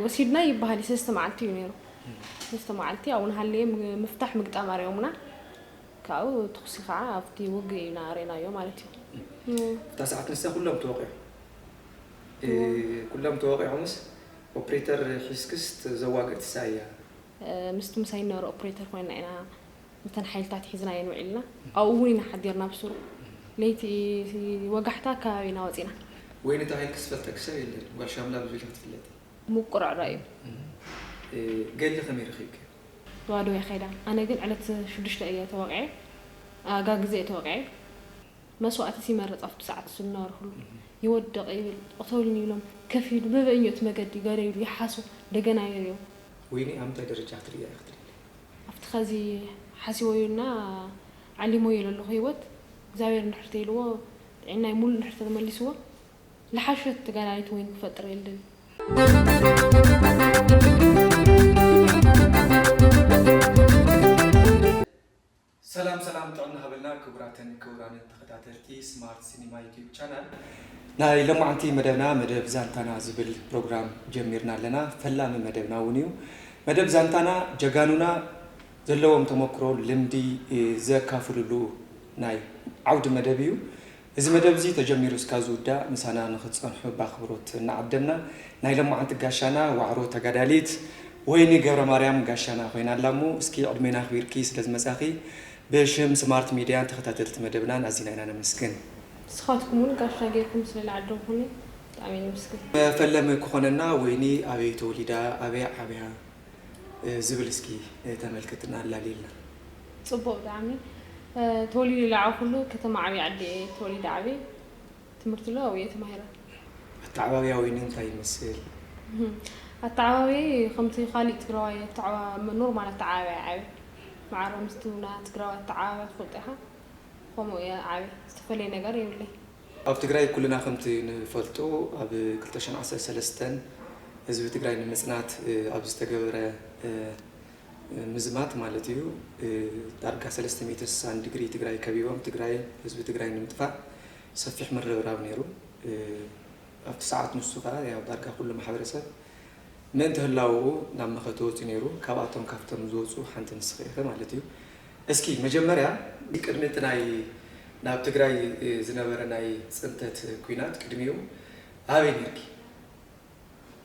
ወሲድና ይበሃል እዩ። ሰለስተ መዓልቲ እዩ ነይሩ። ሰለስተ መዓልቲ ኣብኡ ንሃለየ፣ ም-፣ ምፍታሕ ምግጣም ኣርእዮምና። ካብኡ ተኹሲ ከዓ ኣብቲ ውግእ ኢና ኣርእናዮ ማለት እዩ። እም። እታ ሰዓት ንሳ ኩሎም ተወቂዖም። እ፣ እም። ኩሎም ተወቂዖምስ ኦፕሬተር ሒዝክስ ዘዋግእ ትሳያ? እ፣ ምስቲ ምሳይ ዝነበረ ኦፕሬተር ኮይና ኢና እተን ሓይልታት ሒዝናየን ውዒልና። ኣብኡ እውን ኢና ሓዲርና ብስሩ። ለይቲ ወጋሕታ ከባቢና ወፂና። ወይኒ ተባሂልኪ ዝፈልጠኪ ሰብ የለን። ጓል ሻምላ ብዝብል ክትፍለጢ። ምቁር ዕረ እዩ። እም። እ፣ ገሊ ከመይ ረኺብኪ? ዋዶ እየ ከይዳ። ኣነ ግን ዕለት ሽዱሽተ እየ ተወቂዐ። ኣጋ ግዜ እየ ተወቂዐ። መስዋእቲ ሲመርጽ ኣብቲ ሰዓት እሱ ዝነበርኩሉ። እም። ይወድቕ ይብል፣ ቅተሉኒ ይብሎም፣ ከፊሉ በበእኞ እቲ መገዲ ገለ ኢሉ ይሓሱ፣ ደገና የርእዮ። ወይኒ ኣብ ምንታይ ደረጃ ክትርእያ ኢኺ ትደሊ? ኣብቲ ኸዚ ሓሲቦዩና ዓሊሞዮ ዘለኹ ህይወት እግዚኣብሔር እንድሕር ተይልዎ፣ ጥዕናይ ሙሉእ እንድሕር ተመሊስዎ፣ ልሓሸት ተጋዳሊት ወይን ክፈጥር የለን። ሰላም ሰላም፣ ጥዕና ሃበልና ክቡራትን ክቡራንን ተኸታተልቲ ስማርት ሲኒማ ዩቲዩብ ቻናል። ናይ ሎማዓንቲ መደብና መደብ ዛንታና ዝብል ፕሮግራም ጀሚርና ኣለና። ፈላሚ መደብና እውን እዩ። መደብ ዛንታና ጀጋኑና ዘለዎም ተመክሮ፣ ልምዲ፣ እ፣ ዘካፍሉሉ ናይ ዓውዲ መደብ እዩ። እዚ መደብ እዚ ተጀሚሩ እስካብ ዝውዳእ ምሳና ንኽትጸንሑ ብኣኽብሮት እናዓደምና፣ ናይ ሎማዓንቲ ጋሻና ዋዕሮ ተጋዳሊት ወይኒ ገብረ ማርያም ጋሻና ኮይና ኣላ እሞ፣ እስኪ ዕድሜና ኣኽቢርኪ ስለ ዝመጻኺ ብሽም ስማርት ሚድያን ተኸታተልቲ መደብናን ኣዚና ኢና ነመስግን። ንስኻትኩም እውን ጋሻ ጌርኩም ስለ ዝዓደምኩኒ ብጣዕሚ እየ ነመስግን። መፈለሚ ክኾነና፣ ወይኒ ኣበይ ተወሊዳ፣ ኣበይ ዓብያ፣ እ፣ ዝብል እስኪ፣ እ፣ ተመልክትና ኣላልየልና። ጽቡቕ ብጣዕሚ። እ፣ ተወሊደ ዝዓበኹሉ ከተማ ዓብዪ ዓዲ እየ ተወሊደ ዓብየ። ትምህርቲ ለ ኣብኡ እየ ተማሂረ። ኣተዓባብያ ወይኒ እንታይ ይመስል? እህም። ኣተዓባብያይ ከምቲ ካሊእ ትግራዋይ ኣተዓባ-፣ ኖርማል ኣተዓባብያ እየ ዓብየ። ማዕረ ምስቲ ና ትግራዋይ ኣተዓባብያ ትፈልጦ ኢኻ። ከምኡ እየ ዓብየ። ዝተፈለየ ነገር የብለይ። ኣብ ትግራይ ኩልና ከምቲ ንፈልጦ ኣብ ክልተ ሽሕን ዓሰርተ ሰለስተን ህዝቢ ትግራይ ንምጽናት፣ እ፣ ኣብ ዝተገበረ፣ እ፣ ምዝማት ማለት እዩ። እ፣ ዳርጋ ሰለስተ ሚእቲ ስሳን ዲግሪ ትግራይ ከቢቦም ትግራይ፣ ህዝቢ ትግራይ ንምጥፋእ ሰፊሕ ምርብራብ ነይሩ። እ፣ ኣብቲ ሰዓት ንሱ ከዓ ያው ዳርጋ ኩሉ ማሕበረሰብ ምእንቲ ህላውኡ ናብ መኸተ ወፂኡ ነይሩ። ካብኣቶም ካብቶም ዝወፁ ሓንቲ ንስኺ ኢኺ ማለት እዩ። እስኪ መጀመርያ ቅድሚ እቲ ናይ ናብ ትግራይ፣ እ፣ ዝነበረ ናይ ፅንተት ኩናት ቅድሚኡ ኣበይ ነይርኪ?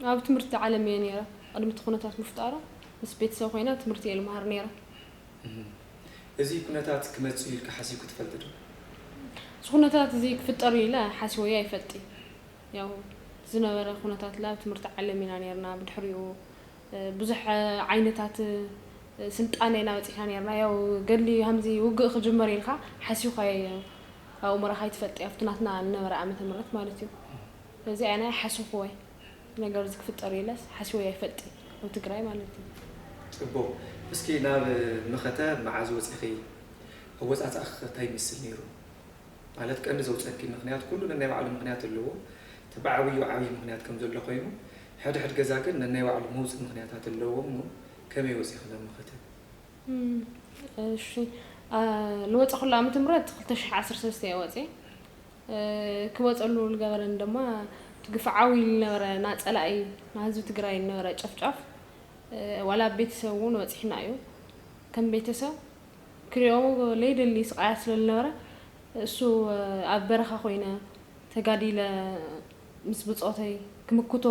ኣብ ትምህርቲ ዓለም እየ ነይረ። ቅድሚ እቲ ኩነታት ምፍጣሩ ምስ ቤተሰብ ኮይነ ትምህርቲ እየ ልመሃር ነይረ። እም። እዚ ኩነታት ክመጽእ እዩ ኢልካ ሓሲብኩ ትፈልጥ ዶ? እዚ ኩነታት እዚ ክፍጠር እዩ ኢለ ሓሲበዮ ኣይፈልጥ። ያው ዝነበረ ኩነታት ላ ኣብ ትምህርቲ ዓለም ኢና ነይርና። ብድሕሪኡ፣ እ፣ ብዙሕ ዓይነታት፣ እ፣ ስልጣነ ኢና በጺሕና ነይርና። ያው ገድሊ ከምዚ ውግእ ክጅመር ኢልካ ሓሲብካዮ ኣእምሮኻ ኣይትፈልጥ። ኣብቲ ናትና ዝነበረ ዓመተ ምህረት ማለት እዩ። እዚ ኣነ ሓስብክዎ ነገር እዚ ክፍጠር ኢለስ ሓስበዮ ኣይፈልጥን፣ ኣብ ትግራይ ማለት እዩ። ጽቡቕ። እስኪ ናብ መኸተ መዓዝ ወጺኺ? ኣወጻጽኣኺ እንታይ ይመስል ነይሩ? ማለት ቀንዲ ዘውጸኪ ምኽንያት፣ ኩሉ ነናይ ባዕሉ ምኽንያት ኣለዎ። እቲ ብዓብዩ ዓብዪ ምኽንያት ከም ዘሎ ኮይኑ፣ ሕድሕድ ገዛ ግን ነናይ ባዕሉ መውጽኢ ምኽንያታት ኣለዎ እሞ፣ ከመይ ወጺኺ ናብ መኸተ? እም፣ እሺ። አ፣ ልወጸኹሉ ዓመተ ምህረት ክልተ ሽሕ ዓሰርተ ሰለስተ እየ ወጺኤ። እ፣ ክወጸሉ ዝገበረኒ ድማ፣ እቲ ግፍዓዊ ዝነበረ፣ ና ጸላኢ፣ ና ህዝቢ ትግራይ ዝነበረ ጨፍጫፍ፣ እ፣ ዋላ ኣብ ቤተሰብ እውን በጺሕና እዩ። ከም ቤተሰብ ክሪኦ ለይደሊ ስቓያት ስለ ዝነበረ፣ እሱ፣ እ፣ ኣብ በረኻ ኮይነ ተጋዲለ ምስ ብጾተይ ክምክቶ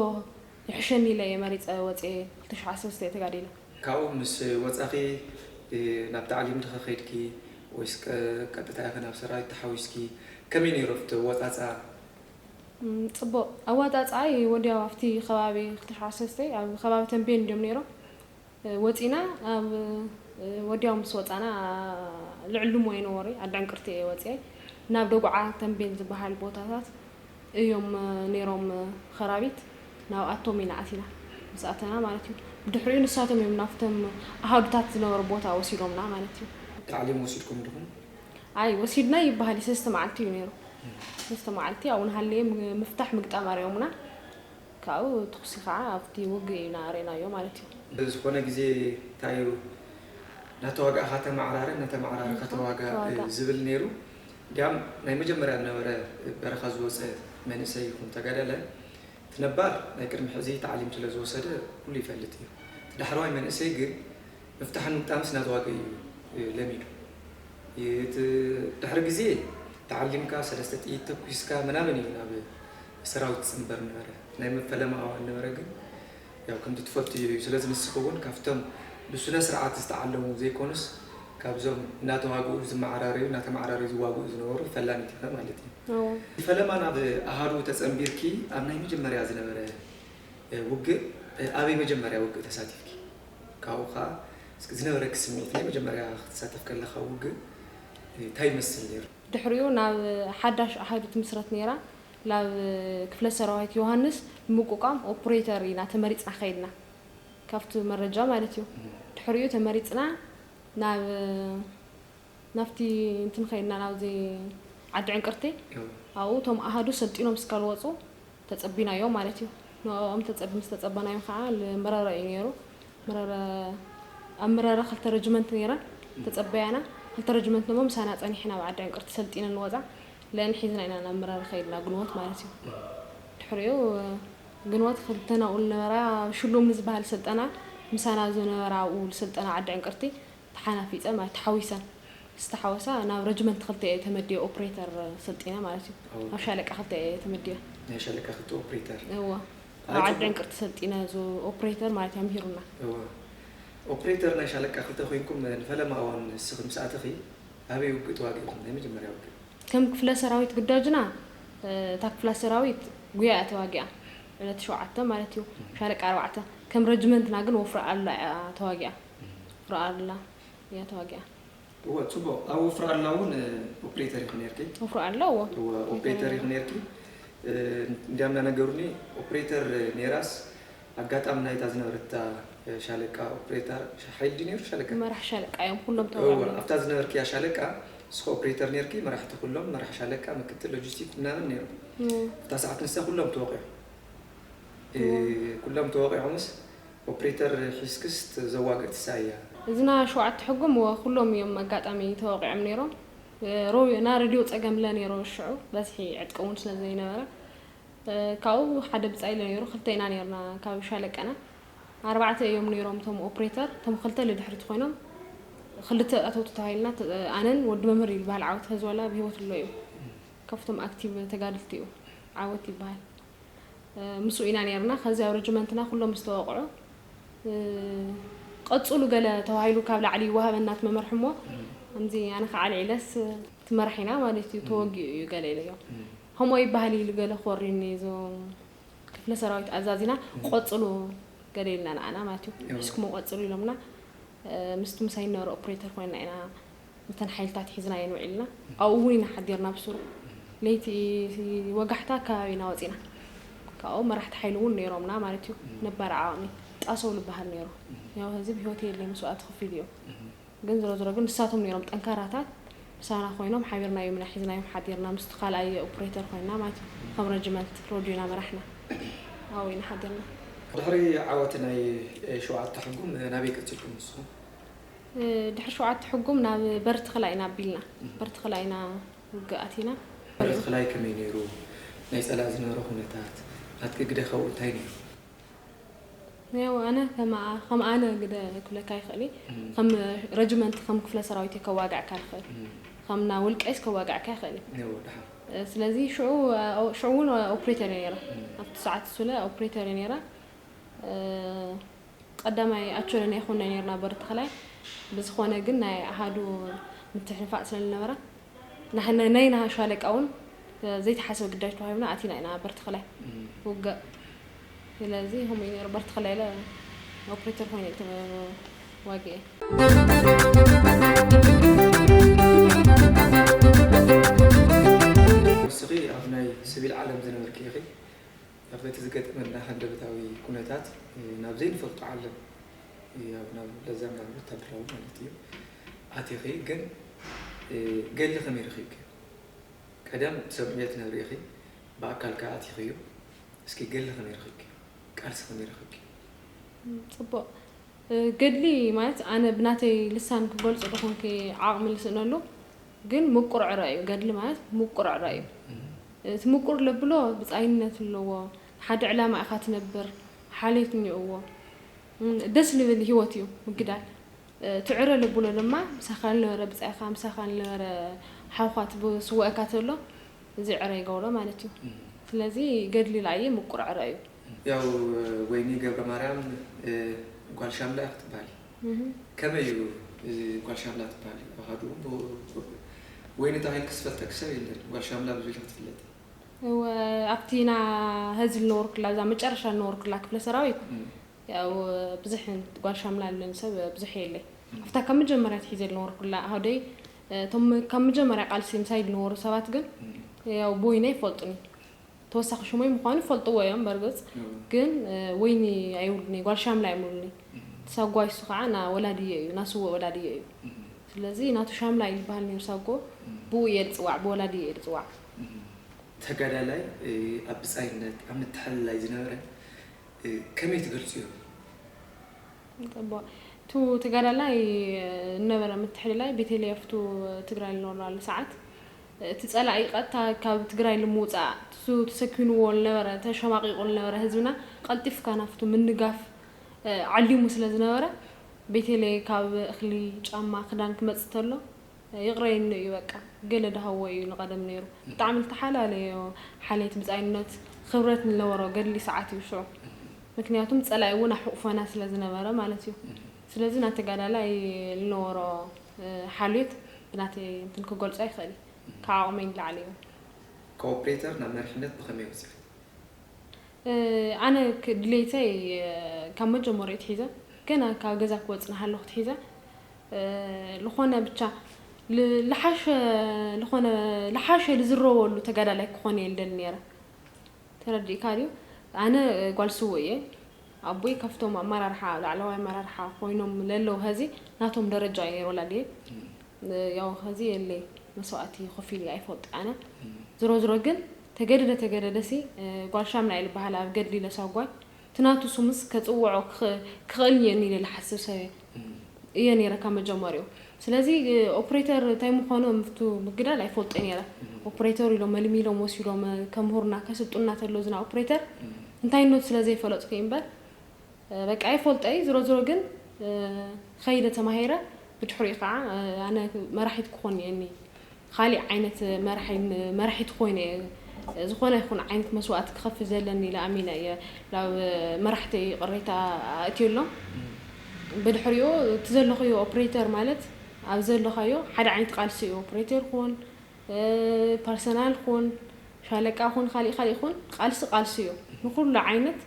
ይሕሸኒ ኢለ እየ መሪጸ ወጺኤ ክልተ ሽሕ ዓሰርተ ሰለስተ እየ ተጋዲለ። ካብኡ ምስ ወጻኺ፣ እ፣ ናብ ታዕሊም ድኸ ከይድኪ ወይስ ቀ-፣ ቀጥታ ኢኺ ናብ ሰራዊት ተሓዊስኪ? ከመይ ነይሩ ኣብቲ ኣወጻጽኣ? እም፣ ጽቡቕ። ኣወጻጽኣይ ወዲያው ኣብቲ ከባቢ ክልተ ሽሕ ዓሰርተ ሰለስተ ኣብ ከባቢ ተምቤን እንድዮም ነይሮም። እ፣ ወጺና ኣብ፣ እ፣ ወዲያው ምስ ወጻና ልዕሊ ድሞ ኣይነበረ፣ ዓዲ ዕንቅርቲ እየ ወጺኤ። ናብ ደጉዓ ተምቤን ዝበሃል ቦታታት እዮም፣ እ፣ ነይሮም፣ እ፣ ኸራቢት። ናብኣቶም ኢና ኣቲና። ምስ ኣተና ማለት እዩ። ብድሕሪኡ ንሳቶም እዮም ናብቶም ኣሃዱታት ዝነበሩ ቦታ ወሲዶምና ማለት እዩ። ታዕሊም ወሲድኩም ዲኹም? ኣይ፣ ወሲድና ይበሃል እዩ። ሰለስተ መዓልቲ እዩ ነይሩ። እም። ሰለስተ መዓልቲ ኣብኡ ንሃለየ ም-፣ ምፍታሕ ምግጣም ኣርእዮምና። ካብኡ ተኹሲ ከዓ ኣብቲ ውግእ ኢና ኣርእናዮ ማለት እዩ። ብዝኾነ ግዜ እንታይ እዩ፣ እናተዋጋእኻ ተመዓራረ፣ እናተመዓራርካ ተዋጋእ፣ ተዋጋእ። እ፣ ዝብል ነይሩ። እንዲያም ናይ መጀመርያ ዝነበረ በረኻ ዝወፀ መንእሰይ ይኹን ተጋዳላይ፣ እቲ ነባር ናይ ቅድሚ ሕዚ ተዓሊም ስለ ዝወሰደ ኩሉ ይፈልጥ እዩ። እቲ ዳሕረዋይ መንእሰይ ግን ምፍታሕን ምግጣምስ እናተዋገ እዩ ለሚዱ። እቲ ድሕሪ ግዜ ተዓሊምካ ሰለስተ ጥይት ተኩስካ ምናምን እዩ ናብ ሰራዊት ዝፅንበር ነበረ። ናይ መፈለማ ኣዋን ነበረ ግን ያው ከምቲ ትፈልጥዮ እዩ። ስለዚ ንስኺ እውን ካብቶም ብስነ ስርዓት ዝተዓለሙ ዘይኮኑስ ካብዞም እናተዋግኡ ዝመዓራረዩ እናተመዓራረዩ ዝዋግኡ ዝነበሩ ፈላሚት ኢኺ ማለት እዩ። እዎ። ፈለማ ናብ ኣሃዱ ተፀንቢርኪ ኣብ ናይ መጀመርያ ዝነበረ ውግእ ኣበይ መጀመርያ ውግእ ተሳቲፍኪ? ካብኡ ከዓ እስኪ ዝነበረኪ ስምዒት ናይ መጀመርያ ክትሳተፍ ከለካ ውግእ እንታይ ይመስል ነይሩ? ድሕሪኡ ናብ ሓዳሽ ኣሃዱ ትምስረት ነይራ። ናብ ክፍለ ሰራዊት ዮሃንስ ንምቁቋም ኦፕሬተር ኢና ተመሪፅና ከይድና ካብቲ መረጃ ማለት እዩ። ድሕሪኡ ተመሪፅና ናብ ናብቲ እንትን ከይድና ናብዚ ዓዲ ዕንቅርቲ ኣብኡ እቶም ኣሃዱ ሰልጢኖም እስካልወፁ ተፀቢናዮ ማለት እዩ። ንኦም ተፀቢ ምስ ተፀበናዮም ከዓ መረረ እዩ ነይሩ። መረረ ኣብ መረረ ክልተ ረጅመንት ነይረን ተፀበያና። ክልተ ረጅመንት ነሞ ምሳና ፀኒሕና ኣብ ዓዲ ዕንቅርቲ ሰልጢነን ንወፃ ለእን ሒዝና ኢና ናብ መረረ ከይድና ግንቦት ማለት እዩ። ድሕሪኡ ግንቦት ክልተ ናብኡ ዝነበራ ሽሉም ዝበሃል ስልጠና ምሳና ዝነበራ ኣብኡ ስልጠና ዓዲ ዕንቅርቲ ተሓናፊፀ ማለት ተሓዊሰን ዝተሓወሳ ናብ ረጅመንት ክልተ እየ ተመዲዮ ኦፕሬተር ሰልጢነ ማለት እዩ። ኣብ ሻለቃ ክልተ እየ ተመዲዮ። ናይ ሻለቃ ክልተ ኦፕሬተር እዎ ኣብ ዓዲ ዕንቅርቲ ሰልጢነ ዙ ኦፕሬተር ማለት እዩ ኣምሂሩና። እዎ ኦፕሬተር ናይ ሻለቃ ክልተ ኮይንኩም ንፈለማ እዋን ንስኺ ምስ ኣተኺ ኣበይ ውግእ ተዋጊእኩም ናይ መጀመርያ ውግእ? ከም ክፍለ ሰራዊት ግዳጅና እታ ክፍለ ሰራዊት ጉያ እያ ተዋጊኣ ዕለት ሸውዓተ ማለት እዩ ሻለቃ ኣርባዕተ። ከም ረጅመንትና ግን ወፍሪ ኣላ እያ ተዋጊኣ። ወፍሪ ኣላ እያ ተዋጊኣ። እወ ጽቡቕ። ኣብ ወፍሪ ኣላ እውን ኦፕሬተር ኢኺ ነርኪ? ወፍሪ ኣላ እወ። እወ ኦፕሬተር ኢኺ ነርኪ። እንዲያም እናነገሩኒ ኦፕሬተር ኔራስ ኣጋጣሚ ናይታ ዝነበረታ ሻለቃ ኦፕሬተር ሓይሊ ድዩ ነይሩ ሻለቃ? መራሕ ሻለቃ እዮም ኩሎም ተዋጊኦም። ኣብታ ዝነበርክያ ሻለቃ ንስኺ ኦፕሬተር ነርኪ፣ መራሕቲ ኩሎም መራሕ ሻለቃ፣ ምክትል፣ ሎጂስቲክ ምናምን ነይሮም። ኣብታ ሰዓት ንሳ ኩሎም ተወቂዖም። ኩሎም ተወቂዖምስ ኦፕሬተር ሒዝክስ ዘዋግእቲ ሳያ? እዝና ሸውዓተ ሕጉም ወ ኩሎም እዮም ኣጋጣሚ ተወቂዖም ነይሮም። ሮ- ና ሬድዮ ፀገም ለ ነይሮ ሽዑ በዝሒ ዕጥቂ እውን ስለ ዘይነበረ ካብኡ ሓደ ብፃይ ኢለ ነይሩ ክልተ ኢና ነይርና ካብ ሻለቀና ኣርባዕተ እዮም ነይሮም እቶም ኦፕሬተር እቶም ክልተ ልድሕሪት ኮይኖም ክልተ ኣተውቲ ተባሂልና ኣነን ወዲ መምህር እዩ ዝበሃል ዓወት ከዝበላ ብሂወት ኣሎ እዩ ካብቶም ኣክቲቭ ተጋድልቲ እዩ ዓወት ይበሃል ምስኡ ኢና ነይርና ከዚ ኣብ ረጅመንትና ኩሎም ምስ ተወቅዑ ቀፅሉ ገለ ተባሂሉ ካብ ላዕሊ ይወሃበና እቲ መመርሒ እሞ ከምዚ ኣነ ከዓ ልዒለስ ትመራሕ ኢና ማለት እዩ ተወጊኡ እዩ ገለ ኢለዮ ከምኡ ይበሃል ኢሉ ገለ ክወሪኒ እዞም ክፍለ ሰራዊት ኣዛዚና ቆፅሉ ገለ ኢልና ንኣና ማለት እዩ ሒዝኩሞ ቆፅሉ ኢሎምና ምስቲ ምሳይ ነበረ ኦፕሬተር ኮይና ኢና እተን ሓይልታት ሒዝናየን ውዒልና ኣብኡ እውን ኢና ሓዲርና ብስሩ ለይቲ ወጋሕታ ከባቢና ወፂና ካብኡ መራሕቲ ሓይሊ እውን ነይሮምና ማለት እዩ ነባር ዓቕሚ ጣሰው ዝበሃል ነይሩ ያው ህዚ ብሂወት የለ መስዋእቲ ክፊል እዩ ግን ዝሮ ዝሮ ግን ንሳቶም ነይሮም ጠንካራታት ምሳና ኮይኖም ሓቢርናዮም ኢና ሒዝናዮም ሓዲርና ምስቲ ካልኣይ ኦፕሬተር ኮይና ማለት እዩ ከም ረጅመንት ሮድዮና መራሕና ኣብኡ ኢና ሓዲርና ድሕሪ ዓወት ናይ ሸውዓተ ሕጉም ናበይ ቀፂልኩም ንስኹም? ድሕሪ ሸውዓተ ሕጉም ናብ በርትኽላ ኢና ኣቢልና በርትኽላ ኢና ውግእ ኣቲና በርትኽላይ ከመይ ነይሩ? ናይ ፀላእ ዝነበረ ኩነታት ናትኪ ግደ ካብኡ እንታይ ነይሩ? ያው ኣነ ከም ኣነ ግደ ክብለካ ይኽእል ከም ረጅመንት ከም ክፍለ ሰራዊት ከዋግዕካ ይኽእል ከምና ውልቀይስ ከዋግዕካ ይኽእል ስለዚ ሽዑ እውን ኦፕሬተር ነረ ኣብቲ ሰዓት ስለ ኦፕሬተር ነረ ቀዳማይ ኣቸለና ይኹና ነርና በርትኽላይ ብዝኾነ ግን ናይ ኣሃዱ ምትሕንፋጥ ስለ ዝነበረ ናይ ናሃ ሻለቃ እውን ዘይተሓሰበ ግዳጅ ተዋሂብና ኣቲና ኢና በርትኽላይ ውግእ ስለዚ ከምኡ እዩ ነሩ በርትኽላይ ኢለ ኦፕሬተር ኮይነ ተዋጊኤ ንስኺ ኣብ ናይ ስቪል ዓለም ዝነበርኪ ኢኺ ኣብ በቲ ዝገጠመና ሃንደበታዊ ኩነታት ናብ ዘይንፈልጦ ዓለም ናብ ለዛ ናብ ወታደራዊ ማለት እዩ ኣቲኺ ግን ገሊ ከመይ ረኺብኪ ቀደም ትሰምዕዮ ትነብሪ ኢኺ ብኣካል ከኣ ኣቲኺዮ እስኪ ገሊ ከመይ ረኺብኪ ቃልሲ ከመይ ረኺብኪ ፅቡቅ ገድሊ ማለት ኣነ ብናተይ ልሳን ክገልፆ ዶ ኮንኪ ዓቕሚ ልስእነሉ ግን ምቁር ዕረ እዩ ገድሊ ማለት ምቁር ዕረ እዩ እቲ ምቁር ለብሎ ብፃይነት ኣለዎ ሓደ ዕላማ ኢኻ ትነብር፣ ሓልዮት እኒኦዎ። እም፣ ደስ ልብል ህይወት እዩ ምግዳል። እ፣ ትዕረ ልብሎ ድማ ምሳኻ ልነበረ ብጻይኻ፣ ምሳኻ ልነበረ ሓውኻ ትብ-፣ ስወእካ ተሎ፣ እዚ ዕረ ይገብሮ ማለት እዩ። እም። ስለዚ ገድሊ ላየ ምቁር ዕረ እዩ። ያው ወይኒ ገብረ ማርያም፣ እ፣ ጓል ሻምላ እያ ክትበሃል። እህ። ከመይ እዩ፣ እ፣ ጓል ሻምላ ትበሃል? ኣሃዱ ብ-፣ ወይኒ ተባሂልኪ ዝፈልጠኪ ሰብ የለን። ጓል ሻምላ ብዙሕ ኢልኪ ትፍለጢ። እወ፣ ኣብቲ ና ሀዚ ልነበርኩላ፣ እዛ መጨረሻ ልነበርኩላ ክፍለ ሰራዊት፣ እም። ያው ብዙሕ ጓል ሻምላ ልብለኒ ሰብ ብዙሕ የለይ። እም። ኣብታ ካብ መጀመርያ ትሒዘ ልነበርኩላ፣ ኣሃደይ፣ እቶም ካብ መጀመርያ ቃልሲ ምሳይ ልነበሩ ሰባት ግን፣ እም። ያው ብወይኒ ኣይፈልጡኒ። ተወሳኺ ሽሞይ ምዃኑ ይፈልጥዎ እዮም በርግጽ። እም። ግን፣ እ፣ ወይኒ ኣይብሉኒ፣ ጓል ሻምላ እዮም ይብሉኒ። እም። ሳጓይ እሱ ከዓ ና ወላድዮ እዩ፣ ና ስወእ ወላድዮ እዩ። እም። ስለዚ ናቱ ሻምላ እዩ ዝበሃል ነይሩ ሳጎ፣ እም። ብኡ እየ ዝጽዋዕ፣ ብወላድዮ እየ ዝጽዋዕ። እም። ተጋዳላይ፣ እ፣ ኣብ ብጻይነት፣ ኣብ ምትሕልላይ ዝነበረ፣ እ፣ ከመይ ትገልጽዮ? ጽቡቕ። እቱ ተጋዳላይ፣ እ፣ ዝነበረ ምትሕልላይ ቤተልሔም ኣብቱ ትግራይ ዝነበረሉ ሰዓት፣ እ፣ እቲ ጸላኢ ቀጥታ ካብ ትግራይ ንምውጻእ፣ እሱ ተሰኪንዎ ዝነበረ፣ ተሸማቒቑ ዝነበረ ህዝብና ቀልጢፍካ ናብቱ ምንጋፍ፣ እ፣ ዓሊሙ ስለ ዝነበረ፣ ቤተልሔም ካብ እኽሊ፣ ጫማ፣ ክዳን ክመጽእ ተሎ፣ ይቕረየኒ እዩ በቃ። ገለ ድሃዎ እዩ ንቐደም ነይሩ። ብጣዕሚ ዝተሓላለዮ ሓልየት ብጻይነት፣ ክብረት ንነበሮ ገድሊ ሰዓት እዩ ሽዑ። ምክንያቱም ጸላኢ እውን ኣሕቑፈና ስለ ዝነበረ ማለት እዩ። ስለዚ ናተጋዳላይ ዝነበሮ፣ እ፣ ሓልዮት ብናተይ እንትን ክገልጾ ኣይኽእል እዩ። ካብ ዓቕመይ ንላዕሊ እዩ። ካብ ኦፕሬተር ናብ መሪሕነት ብኸመይ ወጺኺ? እ፣ ኣነ ክ-፣ ድሌተይ፣ እ፣ ካብ መጀመሪያ ትሒዘ፣ ገና ካብ ገዛ ክወጽእ እናሃለኹ ትሒዘ፣ እ፣ ልኾነ ብቻ ል-፣ ልሓሸ፣ ልኾነ ልሓሸ ልዝረበሉ ተጋዳላይ ክኾን እየ ልደሊ ነይረ። ተረዲእካ ድዩ? ኣነ፣ እ፣ ጓል ስውእ እየ። ኣቦይ ካብቶም ኣመራርሓ፣ ላዕለዋይ ኣመራርሓ ኮይኖም ለለዉ ኸዚ ናቶም ደረጃ እዩ ነይሩ ወላዲየ። እ፣ ያው ኸዚ የለይ መስዋእቲ ከፊሉ ኣይፈልጥ ኣነ። ዝሮ ዝሮ ግን ተገደደ ተገደደሲ፣ እ፣ ጓል ሻምና እየ ልበሃል ኣብ ገድሊ ለሳጓይ። እቲ ናቱ ስሙስ ከጽውዖ ክኽ-፣ ክኽእል እየ ኢለ ልሓስብ ሰብ እየ። እም። እየ ነይረ ካብ መጀመሪኡ። ስለዚ፣ እ፣ ኦፕሬተር እንታይ ምዃኑ ምፍቱ ምግዳል ኣይፈልጦ ነይረ። እም። ኦፕሬተር ኢሎም መልሚሎም ወሲዶም፣ እ፣ ከምህሩና፣ ከስልጡና ተሎ ዝና ኦፕሬተር እም። እንታይነቱ ስለ ዘይፈለጥኩ እምበር፣ እ፣ በቃ ኣይፈልጦ እየ። ዝሮ ዝሮ ግን፣ እ፣ ኸይደ ተማሂረ፣ ብድሕሪኡ ከዓ፣ እ፣ ኣነ መራሒት ክኾን እየኒ። ካሊእ ዓይነት መራሒ-፣ መራሒት ኮይነ እየ ዝኾነ ይኹን ዓይነት መስዋእቲ ክኸፍል ዘለኒ ኢለ ኣሚነ እየ ናብ መራሕተይ ቅሬታ ኣእትየሎም። ብድሕሪኡ እቲ ዘለኽዮ ኦፕሬተር ማለት ኣብ ዘለኻዮ ሓደ ዓይነት ቃልሲ እዩ። ኦፕሬተር ኩን፣ እ፣ ፐርሰናል ኩን፣ ሻለቃ ኩን፣ ካሊእ ካሊእ ኩን፣ ቃልሲ ቃልሲ እዩ። ንኹሉ ዓይነት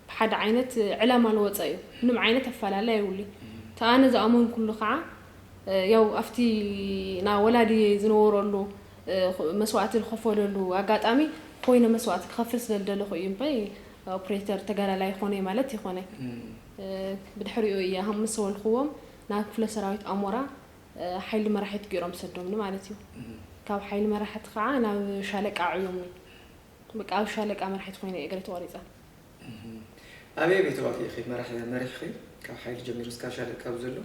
ብሓደ ዓይነት ዕላማ ዝወፀ እዩ። ምንም ዓይነት ኣፈላላይ የብሉን። እቲ ኣነ ዝኣመንኩሉ ከዓ፣ እ፣ ያው ኣብቲ ና ወላዲ ዝነበረሉ፣ እ፣ መስዋእቲ ዝኸፈለሉ ኣጋጣሚ ኮይነ መስዋእቲ ክኸፍል ስለ ዝደለኹ እዩ እምበይ ኦፕሬተር ተጋዳላይ ኮነ ማለት ይኾነ። እም። እ፣ ብድሕሪኡ እየ ሃም ምስ በልክዎም ናብ ክፍለ ሰራዊት ኣሞራ፣ እ፣ ሓይሊ መራሒት ገይሮም ሰዶምኒ ማለት እዩ። እም። ካብ ሓይሊ መራሕቲ ከዓ ናብ ሻለቃ ዕዮምኒ። በቃ ኣብ ሻለቃ መራሒት ኮይነ እየ እግረይ ተቖሪፀ። እም። ኣበይ ኣበይ ተዋጊእኺ መራሕ-፣ መሪሕኺ? ካብ ሓይሊ ጀሚሩ እስካብ ሻለቃ ኣብ ዘሎ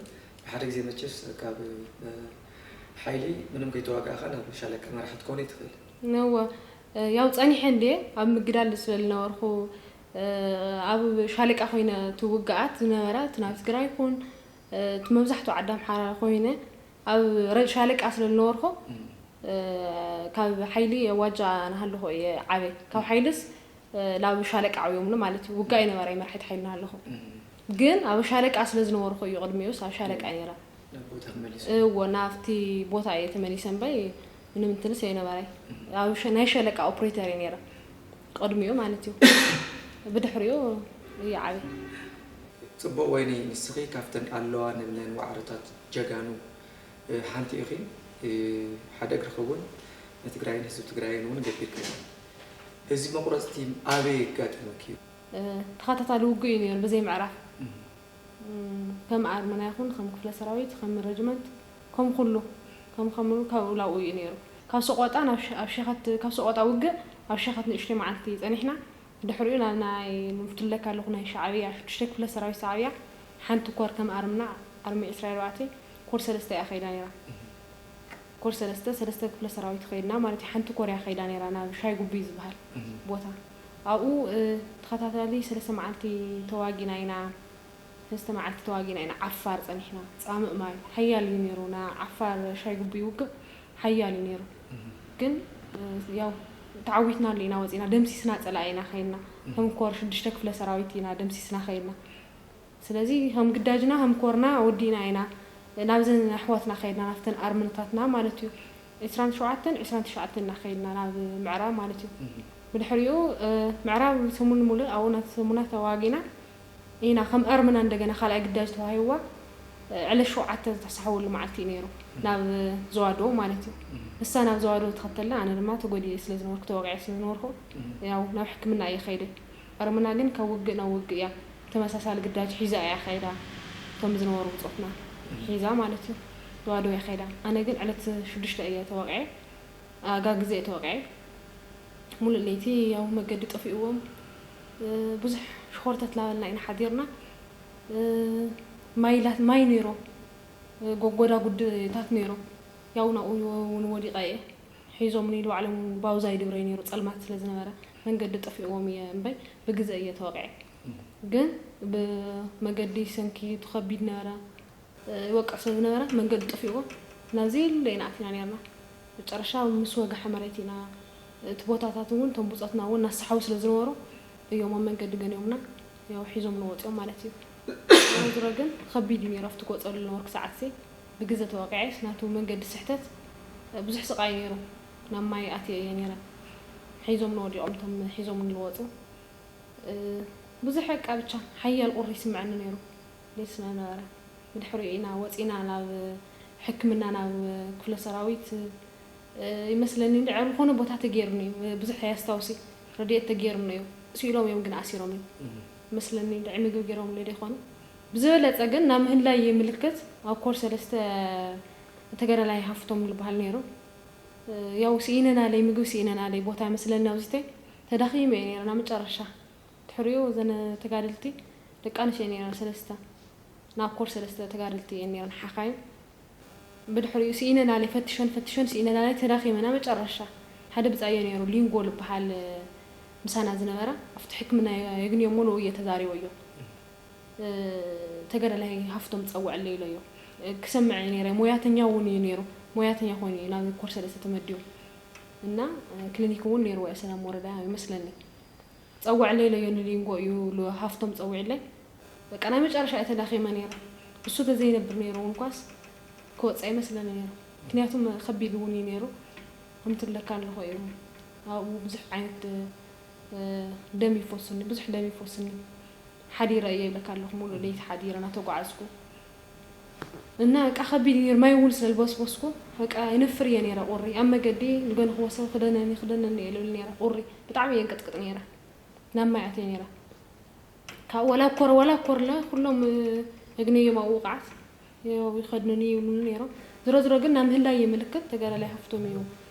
ብሓደ ግዜ መቸስ ካብ፣ እ፣ ሓይሊ ምንም ከይተዋጋእኻ ናብ ሻለቃ መራሒ ክትኮኒ ትኽእል። ነወ፣ እ፣ ያው ጸኒሐ እንድየ ኣብ ምግዳል ስለ ዝነበርኩ፣ እ፣ ኣብ ሻለቃ ኮይነ እቲ ውግኣት ዝነበረ እቲ ናብ ትግራይ ይኹን፣ እ፣ እቲ መብዛሕትኡ ዓዲ ኣምሓራ ኮይነ ኣብ ረ-፣ ሻለቃ ስለ ዝነበርኩ፣ እም። እ፣ ካብ ሓይሊ ዋጃ ናሃለኹ እየ ዓበይ። ካብ ሓይልስ፣ እ፣ ናብ ሻለቃ ዕዮምኒ ማለት እዩ። ውጋእ ኣይነበረ መርሒት ሓይሊ ናሃለኹ። እም። ግን ኣብ ሻለቃ ስለ ዝነበርኩ እዩ ቅድሚኡስ ኣብ ሻለቃ እም። ነይረ። ናብ ቦታ ክመልስ። እዎ፣ ናብቲ ቦታ እየ ተመሊሰ እምበይ ምንም እንትንስ ኣይነበረይ። እም። ኣብ ሸ-፣ ናይ ሸለቃ ኦፕሬተር እየ ነይረ። ቅድሚኡ ማለት እዩ። ብድሕሪኡ እየ ዓበይ። ጽቡቕ ወይኒ፣ ንስኺ ካብተን ኣለዋ ንብለን ዋዕሮታት ጀጋኑ፣ እ፣ ሓንቲ ኢኺ። እ፣ ሓደ እግርኺ እውን ንትግራይን ህዝቢ ትግራይን እውን ገቢርክዮ። እዚ መቑረጽቲ ኣበይ ኣጋጢሙኪ? እ፣ ተኸታታሊ ውግእ እዩ ነይሩ ብዘይ ምዕራፍ። እም። እም፣ ከም ኣርምና ይኹን፣ ከም ክፍለ ሰራዊት፣ ከም ረጅመንት፣ ከም ኩሉ፣ ከም፣ ከም ካብኡ ላብኡ እዩ ነይሩ። ካብ ሰቆጣ ናብ ሸ-፣ ኣብ ሸኸት፣ ካብ ሰቆጣ ውግእ ኣብ ሸኸት ንእሽተይ መዓልቲ ጸኒሕና። ድሕሪኡ ናብ ናይ ምፍትለካ ኣለኹ ናይ ሻዕብያ፣ ሽዱሽተ ክፍለ ሰራዊት ሻዕብያ፣ ሓንቲ ኮር ከም ኣርምና፣ ኣርሚ ዕስራ ኣርባዕተ፣ ኮር ሰለስተ እያ ከይዳ ነይራ። ኮር ሰለስተ፣ ሰለስተ ክፍለ ሰራዊት ከይድና ማለት እዩ። ሓንቲ ኮር እያ ከይዳ ነይራ ናብ ሻይ ጉቢ ዝበሃል እም። ቦታ። ኣብኡ ተኸታታሊ ሰለስተ መዓልቲ ተዋጊና ኢና። ሰለስተ መዓልቲ ተዋጊና ኢና ዓፋር ጸኒሕና። ጻምእ ማይ ሓያል እዩ ነይሩ። ና ዓፋር ሻይ ጉቢ ይውግእ ሓያል እዩ ነይሩ። ግን ያው ተዓዊትናሉ ኢና ወጺና። ደምሲስና ጸላኢ ኢና ከይድና። ከም ኮር ሽዱሽተ ክፍለ ሰራዊት ኢና ደምሲስና ከይድና። ስለዚ ከም ግዳጅና ከም ኮርና ወዲእና ኢና ናብዘን ኣሕዋትና ከይድና፣ ናብተን ኣርምንታትና ማለት እዩ። ዕስራን ሸውዓተን ዕስራን ትሽዓተን ኢና ከይድና ናብ ምዕራብ ማለት እዩ። ብድሕሪኡ ምዕራብ ሰሙን ሙሉእ ኣብኡ ናተ ሰሙና ተዋጊና ኢና። ከም ኣርምና እንደገና ካልኣይ ግዳጅ ተዋሂብዋ ዕለት ሸውዓተ ዝተሳሕወሉ መዓልቲ እዩ ነይሩ፣ ናብ ዘዋዶ ማለት እዩ። እሳ ናብ ዘዋዶ ተኸተልና፣ ኣነ ድማ ተጎዲኤ ስለ ዝነበርኩ፣ ተወቂዐ ስለ ዝነበርኩ ያው ናብ ሕክምና እየ ከይደ። ኣርምና ግን ካብ ውግእ ናብ ውግእ እያ። ተመሳሳሊ ግዳጅ ሒዛ እያ ከይዳ። እቶም ዝነበሩ ብጾትና ሒዛ ማለት እዩ። ተዋዶ እያ ከይዳ። ኣነ ግን ዕለት ሽዱሽተ እየ ተወቂዐ። ኣጋ ግዜ እየ ተወቂዐ። ሙሉእ ለይቲ ያው መገዲ ጠፊእዎም። ብዙሕ ሽኾርተት ላበልና ኢና ሓዲርና። ማይላት ማይ ነይሮ። ጎጎዳ ጉድታት ነይሮ። ያው ናብኡ እውን ወዲቐ እየ። ሒዞምኒ ባዕሎም ባውዛ ይድብረይ ነይሩ፣ ጸልማት ስለ ዝነበረ መንገዲ ጠፊእዎም እየ እምበይ ብግዘ እየ ተወቂዐ። ግን ብመገዲ ሰንኪ ትኸቢድ ነበረ፣ ይወቅዕ ስለ ዝነበረ መንገዲ ጠፊእዎም ናብ ዘየለ ኢና ኣቲና ነርና። መጨረሻ ምስ ወጋሐ መሬት ኢና፣ እቲ ቦታታት እውን እቶም ብጾትና እውን ናሳሓቡ ስለ ዝነበሩ እዮም ኣብ መንገዲ ገንዮምና፣ ያው ሒዞም ንወፅኦም ማለት እዩ። ዞሮ ዞሮ ግን ከቢድ እዩ ነይሩ ኣብቲ ክወፀሉ ዝነበርኩ ሰዓት ሲ ብግዘ ተወቂዐ ናቱ መንገዲ ስሕተት ብዙሕ ስቃይ ነይሩ። ናብ ማይ ኣትየ እየ ነይረ። ሒዞም ንወዲቖም እቶም ሒዞም ንልወፁ ብዙሕ በቃ ብቻ ሓያል ቁሪ ይስምዐኒ ነይሩ። ደስ ነበረ። ብድሕሪኡ ኢና ወፂና ናብ ሕክምና ናብ ክፍለ ሰራዊት ይመስለኒ እንድዕር ዝኾነ ቦታ ተገይሩኒ ብዙሕ ያስታውሲ ረድኤት ተገይሩኒ እዩ። ስኢሎም እዮም ግን ኣሲሮም እዩ መስለኒ እንድዒ ምግቢ ገይሮምለ ይኾኑ። ብዝበለፀ ግን ናብ ምህላይ ምልክት ኣብ ኮር ሰለስተ ተገዳላይ ሃፍቶም ዝበሃል ነይሩ። ያው ስኢነናለይ ምግቢ ስኢነናለይ ቦታ መስለኒ ኣብዚተይ ተዳኺመ እየ ነይረ ናብ መጨረሻ። ድሕሪኡ እዘን ተጋደልቲ ደቂ ኣንስትዮ ነይረን ሰለስተ ናብ ኮር ሰለስተ ተጋደልቲ እየን ነይረን ሓኻይም። ብድሕሪኡ ስኢነናለይ ፈትሸን ፈትሸን ስኢነናለይ ተዳኺመና መጨረሻ ሓደ ብጻየ ነይሩ ሊንጎ ዝበሃል ምሳና ዝነበረ ኣብቲ ሕክምና የግንዮሞ ንኡ እየ ተዛሪበዮ። ተገዳላይ ሃፍቶም ጸውዐለይ ኢለዮ ክሰምዕ እየ ነይረ። ሞያተኛ እውን እዩ ነይሩ። ሞያተኛ ኮይኑ እዩ ናብ ኮር ሰለስተ ተመዲቡ እና ክሊኒክ እውን ነይርዎ እየ ሰላም ወረዳ ይመስለኒ። ጸውዕለይ ኢለዮ ንሊንጎ እዩ ሉ-፣ ሃፍቶም ጸዊዕለይ። በቃ ናይ መጨረሻ እየ ተዳኺመ ነይረ። እሱ ተዘይነብር ነይሩ እውን ኳስ ክወጽእ ኣይመስለኒ ነይሩ። ምክንያቱ ከቢድ እውን እዩ ነይሩ። ከምትለካ ኣለኹ እዩ። ኣብኡ ብዙሕ ዓይነት፣ እ፣ ደም ይፈሱኒ፣ ብዙሕ ደም ይፈሱኒ። ሓዲረ እየ ይብለካ ኣለኹ። ሙሉእ ለይቲ ሓዲረ እናተጓዓዝኩ። እና በቃ ከቢድ እዩ ነይሩ። ማይ እውን ስለ ዝበስበስኩ በቃ ይነፍር እየ ነይረ ቁሪ። ኣብ መገዲ ንገንኽዎ ሰብ ክደነኒ፣ ክደነኒ እየ ልብል ነይረ ቁሪ። ብጣዕሚ እየ እንቅጥቅጥ ነይረ። ናብ ማይ ኣትየ ነይረ። ካብ ዋላ ኮር፣ ዋላ ኮርለ ኩሎም እግነዮም ኣብኡ ውቕዓት ይኸድኑኒ ይብሉኒ ነይሮም። ዝሮ ዝሮ ግን ናብ ምህላይ እየ ምልክት ተጋዳላይ ሃፍቶም እዩ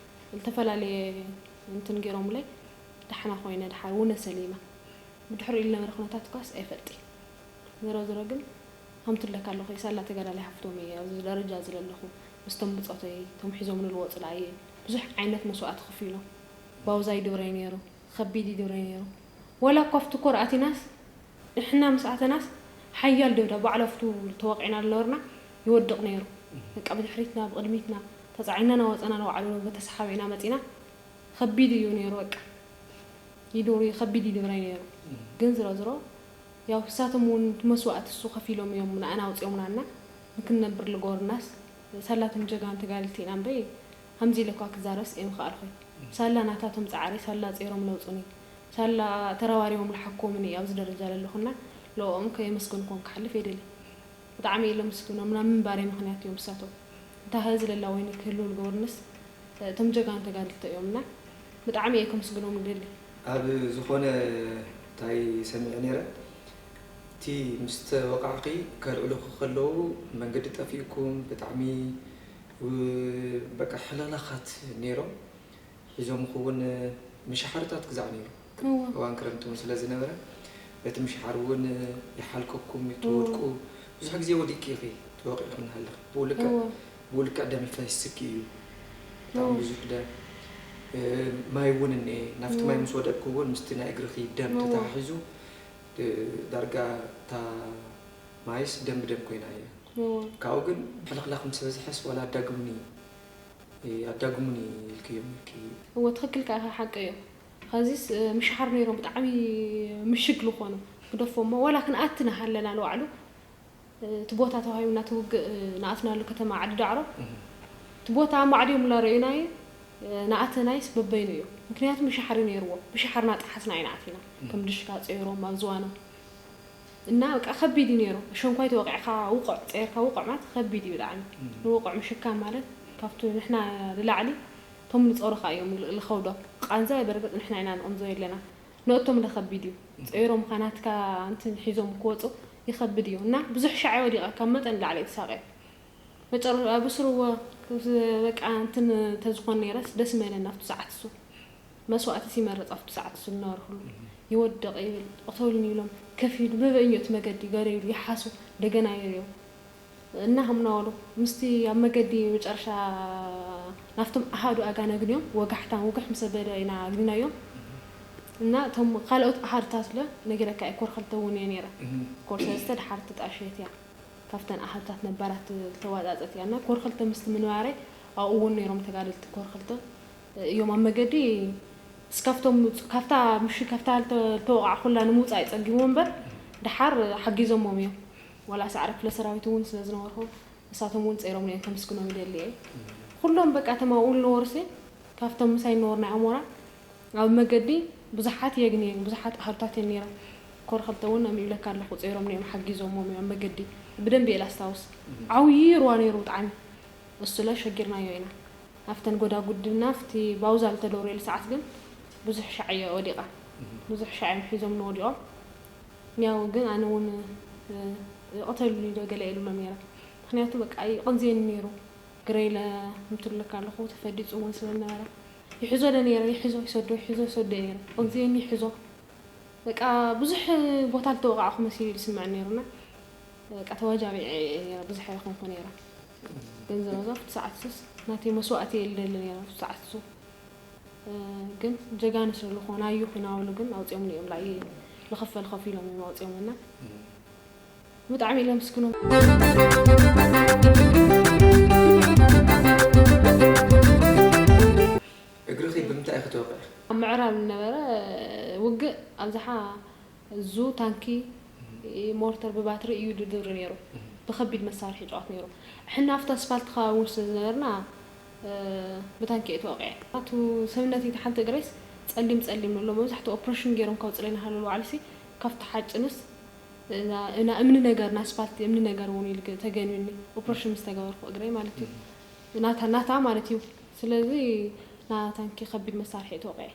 ዝተፈላለየ እንትን ገይሮምለይ። ዳሕና ኮይነ ድሓር ውነ ሰሊመ። ብድሕሪኡ ዝነበረ ኩነታት እኳስ ኣይፈልጥን። ዝሮ ዝሮ ግን ከምትለካ ኣለኹ ሳላ ተጋዳላይ ሃፍቶም እየ ኣብዚ ደረጃ እዚ ዘለኹ። ምስቶም ብጾተይ፣ እቶም ሒዞም ንልወ ጽላእየ ብዙሕ ዓይነት መስዋእቲ ከፊሎም። ባውዛ ይድብረይ ነይሩ፣ ከቢድ ይድብረይ ነይሩ። ወላ እኳ ኣብቲ ኮር ኣቲናስ፣ ንሕና ምስ ኣተናስ፣ ሓያል ደብዳብ ባዕሉ ኣብቱ ተወቂዕና ዝነበርና ይወድቕ ነይሩ። በቃ ብድሕሪትና፣ ብቕድሚትና፣ ተጻዒና እናወጸና ንባዕሉ በተሰሓበ ኢና መጺና። ከቢድ እዩ ነይሩ በቃ። ይድብሩ፣ ከቢድ ይድብረይ ነይሩ። ግን ዝሮ ዝሮ፣ ያው እሳቶም እውን እቲ መስዋእቲ እሱ ከፊሎም እዮም ንኣና ኣውጺኦምና እና ንክንነብር ልገበሩናስ፣ ሳላቶም ጀጋኑ ተጋደልቲ ኢና እምበይ፣ ከምዚ ኢለ እኳ ክዛረብስ ኣይምኸኣልኩይ። ሳላ ናታቶም ጻዕሪ፣ ሳላ ጼሮም ለውጹኒ፣ ሳላ ተረባሪቦም ልሓኩምኒ ኣብዚ ደረጃ ለለኹና፣ ልኦኦም ከየመስገንኩም ክሓልፍ የደሊ። ብጣዕሚ እየ ለምስግኖም፣ ናብ ምንባረይ ምኽንያት እዮም እሳቶም። እታ ህዚ ለላ ወይኒ ክህልው ልገበሩንስ፣ እቶም ጀጋኑ ተጋደልቲ እዮም እና፣ ብጣዕሚ እየ ከምስግኖም ልደሊ። ኣብ ዝኾነ እንታይ ሰሚዐ ነይረ፣ እቲ ምስ ተወቃዕኺ ከልዕሉኺ ከለዉ መንገዲ ጠፊእኩም ብጣዕሚ፣ ው-፣ በቃ ሕለላኻት ነይሮም። ሒዞምኺ እውን ምሽሓርታት ግዛዕ ነይሩ። እወ። እዋን ክረምቲ እውን ስለ ዝነበረ፣ በቲ ምሽሓር እውን ይሓልከኩም፣ እወ። ትወድቁ። ብዙሕ ግዜ ወዲቅኪ ኢኺ፣ ተወቂዕኺ እናሃለኺ። ብኡ ልክዕ፣ እወ። ብኡ ልክዕ ደም ይፈስስኪ እዩ። ብጣዕሚ እወ። ብዙሕ ደም። እ፣ ማይ እውን እኒኤ። ናብቲ ማይ እዎ። ምስ ወደቅኩ እውን ምስቲ ናይ እግርኺ ደም እዎ። ተተሓሒዙ፣ እ፣ ዳርጋ እታ ማይስ ደም ብደም ኮይና እያ። እዎ። ካብኡ ግን ሕልኽላኽ ምስ በዝሐስ ዋላ ኣዳግሙኒ፣ እ፣ ኣዳግሙኒ ኢልክዮም ኢልኪ። እዎ፣ ትኽክል ከኣ ኢኻ፣ ሓቂ እዩ። ኸዚስ፣ እ፣ ምሽሓር ነይሮም ብጣዕሚ ምሽግ ልኾኑ ግደፎ እሞ፣ ዋላ ክንኣቲ ንሃለና ንባዕሉ፣ እ፣ እቲ ቦታ ተዋሂቡና፣ እቲ ውግእ፣ እ፣ ንኣትናሉ ከተማ ዓዲ ዳዕሮ፣ እህ። እቲ ቦታ ኣማዕድዮምላ ረእዩናዮ፣ እ፣ ንኣተናይስ በበይኑ እዩ። ምክንያቱ ምሽሓር እዩ ነይርዎ። ብሽሓር እናጠሓስና ኢና ኣቲና። ከም ድሽካ ጸይሮም ኣብ ዝዋኖም። እና በቃ ከቢድ እዩ ነይሩ። ሸንኳይ ተወቂዕካ ውቕዕ፣ ጸይርካ ውቕዕ ማለት ከቢድ እዩ ብጣዕሚ። ንውቕዕ ምሽካም ማለት ካብቲ ንሕና ንላዕሊ እቶም ንጸሩኻ እዮም ል-፣ ልኸብዶ። ቃንዛ በርግጥ ንሕና ኢና ንቕንዞ የለና። ንእቶም ለ ከቢድ እዩ። ጸይሮምካ ናትካ እንትን ሒዞም ክወጹ ይኸብድ እዩ። እና ብዙሕ ሻዕ ወዲቐ ካብ መጠን ንላዕሊ እየ ተሳቒየ። መጨረ-፣ ኣብ ስርዎ በቃ እንትን ተዝኾን ነይረስ ደስ ምበለኒ ኣብቲ ሰዓት እሱ። መስዋእትስ ይመርጽ ኣብቲ ሰዓት እሱ ዝነበርኩሉ። ይወድቕ ይብል፣ ቅተሉኒ ይብሎም፣ ከፊሉ በበእኞ እቲ መገዲ ገለ ይብሉ፣ ይሓሱ፣ እንደገና የርእዮም። እና ከምና በሉ፣ ምስቲ ኣብ መገዲ መጨረሻ ናብቶም ኣሃዱ ኣጋን ኣግንዮም፣ ወጋሕታን ውግሕ ምስ ኣበለ ኢና ኣግኒናዮም። እና እቶም ካልኦት ኣሃዱታት ለ ነጊረካ እየ፣ ኮር ክልተ እውን እየ ነይረ። ኮር ሰለስተ ድሓር ተጣሸየት እያ። ካብተን ኣሃዱታት ነባራት ዝተዋጻጸት እያ። እና ኮር ክልተ ምስቲ ምንባረይ ኣብኡ እውን ነይሮም ተጋደልቲ ኮር ክልተ እዮም ኣብ መገዲ። እስካብቶም፣ ካብታ ምሽ-፣ ካብታ ልተ-፣ ልተወቕዓኹላ ንምውጻእ ይጸጊሙ እምበር፣ ድሓር ሓጊዞሞም እዮም። ዋላ ሳዕረ ክፍለ ሰራዊት እውን ስለ ዝነበርኩ፣ ንሳቶም እውን ጸይሮም እዮም፣ ከመስግኖም ይደሊ እየ። ኩሎም በቃ እቶም ኣብኡ ዝነበሩሲ፣ ካብቶም ምሳይ ዝነበሩ ናይ ኣሞራ፣ ኣብ መገዲ ብዙሓት የግንየን፣ ብዙሓት ኣሃዱታት እየን ነይረን። ኮር ክልተ እውን ኣሚኡ ኢለካ ኣለኹ፣ ጸይሮም እዮም፣ ሓጊዞሞም እዮም ኣብ መገዲ። ብደንቢ እየ ላስታውስ። ዓብዪ ሩባ ነይሩ ብጣዕሚ። እሱለ ሸጊርናዮ ኢና። ኣብተን ጎዳጉድና፣ ኣብቲ ባውዛ ዝተደውረሉ ሰዓት ግን ብዙሕ ሻዕ እየ ወዲቓ። ብዙሕ ሻዕ እዮም ሒዞምኒ ወዲቖም። ያው ግን ኣነ እውን፣ እ፣ ቅተሉኒ ዶ ገለ ኢሉሎም ነይረ። ምኽንያቱ በቃ ይቕንዝየኒ ነይሩ። ግረይለ ምትለካ ኣለኹ ተፈዲጹ እውን ስለ ዝነበረ። ይሕዞ ዶ ነይረ፣ ይሕዞ፣ ይሰዶ፣ ይሕዞ፣ ይሰዶ ነይረ። ይቕንዝየኒ፣ ይሕዞ። በቃ ብዙሕ ቦታ ዝተወቃዕኹ መሲሉ እዩ ዝስምዐኒ ነይሩና። በቃ ተዋጃቢዐ እየ ነይረ፣ ብዙሕ ኣይኾንኩ ነይረ። ግን ዝሮ ዝሮ ኣብቲ ሰዓት ሱስ ናተይ መስዋእቲ እየ ልደሊ ነይረ ኣብቲ ሰዓት ሱ። እ፣ ግን ጀጋኑ ስለ ዝኾኑ ኣዩ ኹናውሉ ግን ኣውፅኦምኒ እዮም። ላኢ ልኽፈል ከፊሎም እዮም ኣውፅኦምልና። ብጣዕሚ ኢለ ምስግኖም። እግርኺ ብምንታይ ኢኺ ተወቒዕኺ? ኣብ ምዕራብ ዝነበረ ውግእ ኣብዝሓ እዙ ታንኪ፣ ሞርተር ብባትሪ እዩ ድድብሪ ነይሩ። ብኸቢድ መሳርሒ ይጫወት ነይሩ። ሕና ኣብቲ ኣስፋልት ከባቢ እውን ስለ ዝነበርና፣ እ፣ ብታንኪ እየ ተወቒዐ። ኣቱ ሰብነተይ፣ ሓንቲ እግረይስ ጸሊም ጸሊም ኣሎ። መብዛሕትኡ ኦፕሬሽን ገይሮም ከውፅለይና ሃለሉ ባዕሉሲ ካብቲ ሓጭንስ፣ እና፣ እና እምኒ ነገር፣ ንኣስፋልት እምኒ ነገር እውን ኢሉ ተገንዩኒ። ኦፕሬሽን ምስ ተገበርኩ እግረይ ማለት እዩ። ናታ፣ ናታ ማለት እዩ። ስለዚ ና ታንኪ ከቢድ መሳርሒ እየ ተወቒዐ።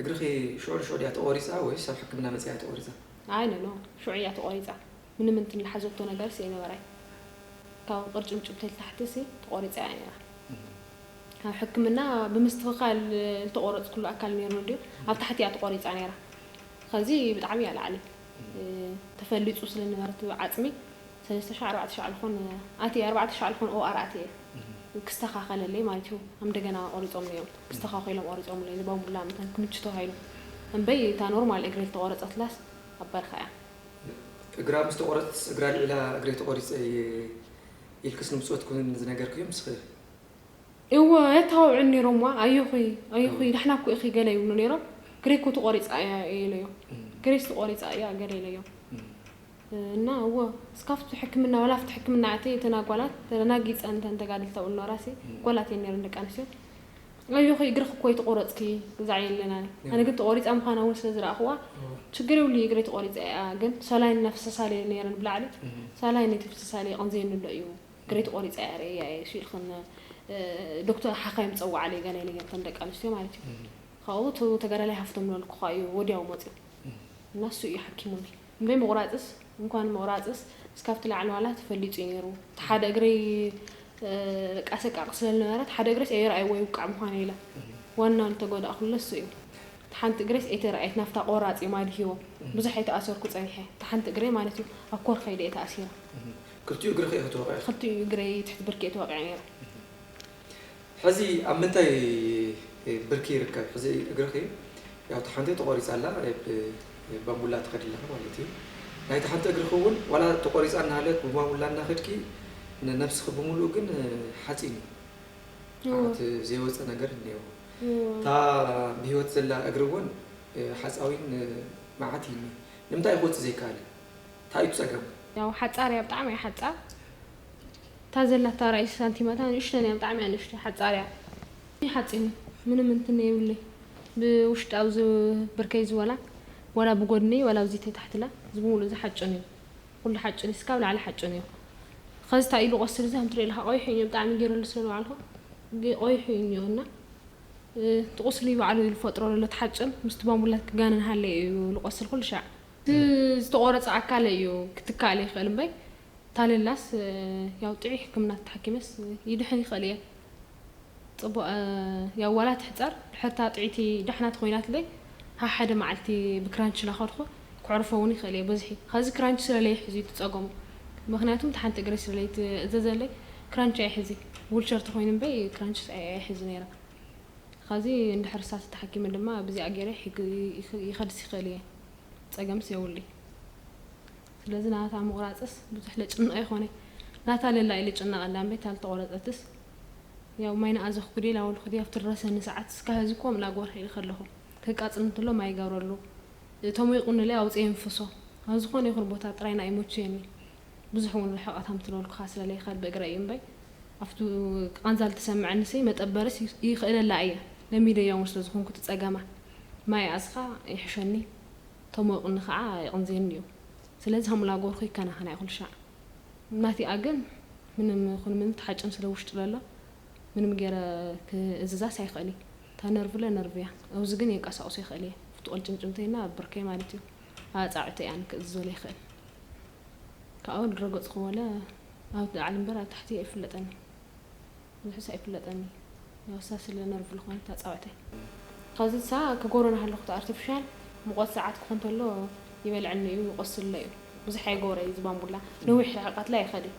እግርኺ ሽዑ ንሽዑ ድያ ተቖሪጻ ወይስ ኣብ ሕክምና መጺኣ እያ ተቖሪጻ? ኣይ፣ ኖ፣ ኖ፣ ሽዑ እያ ተቖሪጻ። ምንም እንትን ዝሓዘቶ ነገርስ ኣይነበራይ። ካብ ቁርጭምጭምተይ ታሕቲ ሲ ተቖሪጻ እያ ነይራ። ኣብ ሕክምና ብምስትኽኻል ዝተቖረጽኩሉ ኣካል ነይሩ እንድዩ፣ ኣብ ታሕቲ እያ ተቖሪጻ ነይራ። ከዚ ብጣዕሚ እያ ላዕሊ፣ እ፣ ተፈሊጹ ስለ ነበረ እቲ ዓጽሚ፣ ሰለስተ ሻዕ ኣርባዕተ ሻዕ ዝኾን ኣትየ፣ ኣርባዕተ ሻዕ ዝኾን ኦኣር ኣትየ። ክስተኻኸለለይ ማለት እዩ። ከም እንደገና ቆሪጾምለይ እዮም። ክስተኻኸሎም ቆሪጾምለይ፣ ዝባንቡላ መታን ክምችቶ ሃይሉ። እምበይ እታ ኖርማል እግረይ ዝተቆረጸትላስ ኣብ በርኻ እያ። እግራ ምስ ተቆረጸት፣ እግራ ልዒላ እግረይ ተቆሪጸ እየ ኢልክስ ንብጾትክን ዝነገርክዮም ንስኺ? እወ፣ የታውዑን ነይሮም፣ ዋ፣ ኣዮኹይ፣ ኣዮኹይ፣ ዳሕና እኮ ኢኺ ገለ ይብሉ ነይሮም። ግሬ እኮ ተቆሪጻ እያ ኢለዮም። ግሬስ ተቆሪጻ እያ ገለ ኢለዮም። እና እወ፣ እስካብቲ ሕክምና፣ ዋላ ኣብቲ ሕክምና ኣትየ፣ እተን ኣጓላት ተደናጊጸን፣ እተን ተጋደልቲ ኣብኡ ዝነበራሲ ጓላት እየን ነይረን፣ ደቂ ኣንስትዮ። ኣዮኺ፣ እግርኺ እኮ እዩ ተቆረጽኪ፣ ግዛዕ የለናን። ኣነ ግን ተቆሪጻ ምዃና እውን ስለ ዝረኣኽዋ፣ ችግር የብሉ፣ እግረይ ተቆሪጻ እያ፣ ግን ሰላይን እናፈሰሳለይ ነይረን ብላዕሊ፣ ሰላይን እቲ ፍስሳለይ የቐንዘየኒ ኣሎ እዩ፣ እግረይ ተቆሪጻ እያ፣ ርእያ እየ፣ እሱ ኢልክን፣ እ፣ ዶክተር ሓኻይም ጸዋዓለይ ገለ ኢለየን፣ እተን ደቂ ኣንስትዮ ማለት እዩ። ካብኡ እቲ ተጋዳላይ ሃፍቶም ዝበልኩኻ እዩ ወዲያው መፅዩ። እና እሱ እዩ ሓኪሙኒ። እምበይ ምቑራፅስ፣ እንኳን ምቑራፅስ፣ እስካብቲ ላዕሊ ዋላ ተፈሊጡ እዩ ነይሩ። እቲ ሓደ እግረይ፣ እ፣ በቃ ሰቃቂ ስለ ዝነበረ፣ እቲ ሓደ እግረይስ ኣይረኣይዎ ይውቃዕ ምዃኑ ኢለ። ዋና ዝተጎዳእኩሉ እሱ እዩ። እቲ ሓንቲ እግረይስ ኣይተረኣየት፣ ናብታ ቆራፂ እዮም ኣድሂቦም። ብዙሕ ኣይተኣሰርኩ ፀኒሐ። እቲ ሓንቲ እግረይ ማለት እዩ፣ ኣብ ኮር ከይደ እየ ተኣሲረ። ክልቲኡ እግርኺ ኢኺ ተወቒዕኪ? ክልቲኡ እግረይ ትሕቲ ብርኪ እየ ተወቒዐ ነይረ። ሕዚ ኣብ ምንታይ ብርኪ ይርከብ? ሕዚ እግርኺ ያው እታ ሓንቲ ተቖሪጻ ኣላ፣ ብ-፣ ባምቡላ ትኸዲ ኣለኻ ማለት እዩ። ናይታ ሓንቲ እግርኺ እውን ዋላ ተቖሪጻ እናሃለት ብባምቡላ እናኸድኪ ንነብስኺ ብምሉእ ግን ሓጺን እዩ። እዎ። እቲ ዘይወፀ ነገር እኒኦ። እዎ። እታ ብህይወት ዘላ እግሪ እውን ሓፃዊን መዓት እዩ። ንምንታይ ክወፅእ ዘይከኣለ? እንታይ እዩ ፀገሙ? ያው ሓፃር እያ፣ ብጣዕሚ እያ ሓፃር። እታ ዘላታ ራእይ ሳንቲማታ ንእሽተን እያ፣ ብጣዕሚ እያ ንእሽተይ፣ ሓፃር እያ። ይሓፂን ምንም እንትን የብለይ። ብውሽጣዊ ዝ-፣ ብርከይ ዝወላ፣ ወላ ብጎድኒ፣ ወላ ኣብዚ ተታሕትላ፣ እዚ ብምሉእ እዚ ሓጭን እዩ። ኩሉ ሓጭን እዩ፣ እስካብ ላዕሊ ሓጭን እዩ። ኸዚ እንታይ ኢሉ ቆስል እዚ፣ ከም ትሪኢ ኣለኻ፣ ቆይሑ እዩ፣ ብጣዕሚ ገይረሉ ስለ ዝወዓልኩ፣ ገ-፣ ቆይሑ እዩ እኒኦ እና፣ እ፣ እቲ ቁስሊ ባዕሉ እዩ ዝፈጥሮ ዘሎ፣ እቲ ሓጭን ምስቲ ባምቡላት ክጋነን ሃለየ እዩ ዝቆስል ኩሉ ሻዕ። እቲ ዝተቆረፀ ኣካለ እዩ ክትካእ ይኽእል እምበይ፣ ታለላስ፣ እ፣ ያው ጥዑይ ሕክምና ተሓኪመስ ይድሕን ይኽእል እየ። ጽቡቕ፣ እ፣ ያው ዋላ ትሕጸር፣ ድሕርታ ጥዕይቲ ዳሕና ተኾይናትለይ፣ ሓሓደ መዓልቲ ብክራንች እናኸድኩ ክዕርፎ እውን ይኽእል እየ በዝሒ። ኸዚ ክራንች ስለ ለይሕዙ እዩ እቲ ጸገሙ። ምኽንያቱ እቲ ሓንቲ እግረይ ስለ ለይትእዘዘለይ፣ ክራንች ኣይሕዚ። ዊልቸር ተኾይኑ እምበይ ክራንች ኣይ-፣ ኣይሕዚ ነይረ። ኸዚ እንድሕር እሳ ተተሓኪመ ድማ ብዚኣ ገይረ ይሕግ-፣ ይኽ-፣ ይኸድስ ይኽእል እየ። ጸገምስ የብሉይ። ስለዚ ናታ ምቑራጽስ ብዙሕ ለጭንቕ ኣይኮነይ። ናታ ለላ እዩ ልጭነቐላ እምበይ፣ እታ ልተቖረጸትስ ያው ማይ ንኣዘኽኩ ድየ ላበልኩ ድየ ኣብቲ ድረሰኒ ሰዓት እስካ ሐዚ እኮ ምላግ ወርሒ ኢለ ከለኹ። ከቃጽል እንተሎ ማይ ይገብረሉ። እቶም ይቑንለይ ኣውጽኤ የንፍሶ። ኣብ ዝኾነ ይኹን ቦታ ጥራይ ንኣይ ይመችየኒ። ብዙሕ እውን ርሕቐት ኣምትለልኩኻ ስለ ለይኸድ ብእግረ እዩ እምበይ። ኣብቱ ቃንዛ ልትሰምዐኒ ሰይ መጠበርስ ይኽእለላ እየ። ለሚደዮ እውን ስለ ዝኾንኩ እቲ ጸገማ። ማይ ኣዝኻ ይሕሸኒ። እቶም ይቑኒ ኸዓ ይቕንዝየኒ እዩ። ስለዚ ከም ላጎርኩ ይከናኸና እየ ኩሉ ሻዕ። ናቲኣ ግን ምንም ይኹን ምንም ተሓጭን ስለ ውሽጢ ለሎ ምንም ገይረ ክእዝዛስ ኣይኽእል እየ። እታ ነርቭ ለ ነርቭ እያ። ኣብዚ ግን የንቀሳቕሶ ይኽእል እየ። ኣብቲ ቁልጭምጭምተይና ኣብ ብርከይ ማለት እዩ። ኣብ ኣጻብዕተይ እያ ክእዝዞ ለይኽእል። ካብኡ ድረገጽ ክወለ ኣብ ላዕሊ እምበር ኣብ ታሕቲ ኣይፍለጠኒ። ብዙሕስ ኣይፍለጠኒ። ያው እሳ ስለ ነርቭ ዝኾነት ኣጻብዕተይ። ኸዚ እሳ ክጎሮ እናሃለኹ እቲ ኣርቲፊሻል ሙቐት ሰዓት ክኾን ተሎ ይበልዐኒ እዩ፣ ይቆስለ እዩ። ብዙሕ ኣይገብሮ እዩ እዚ ባምቡላ። ነዊሕ ርሕቀት ላይ ኣይኸድን።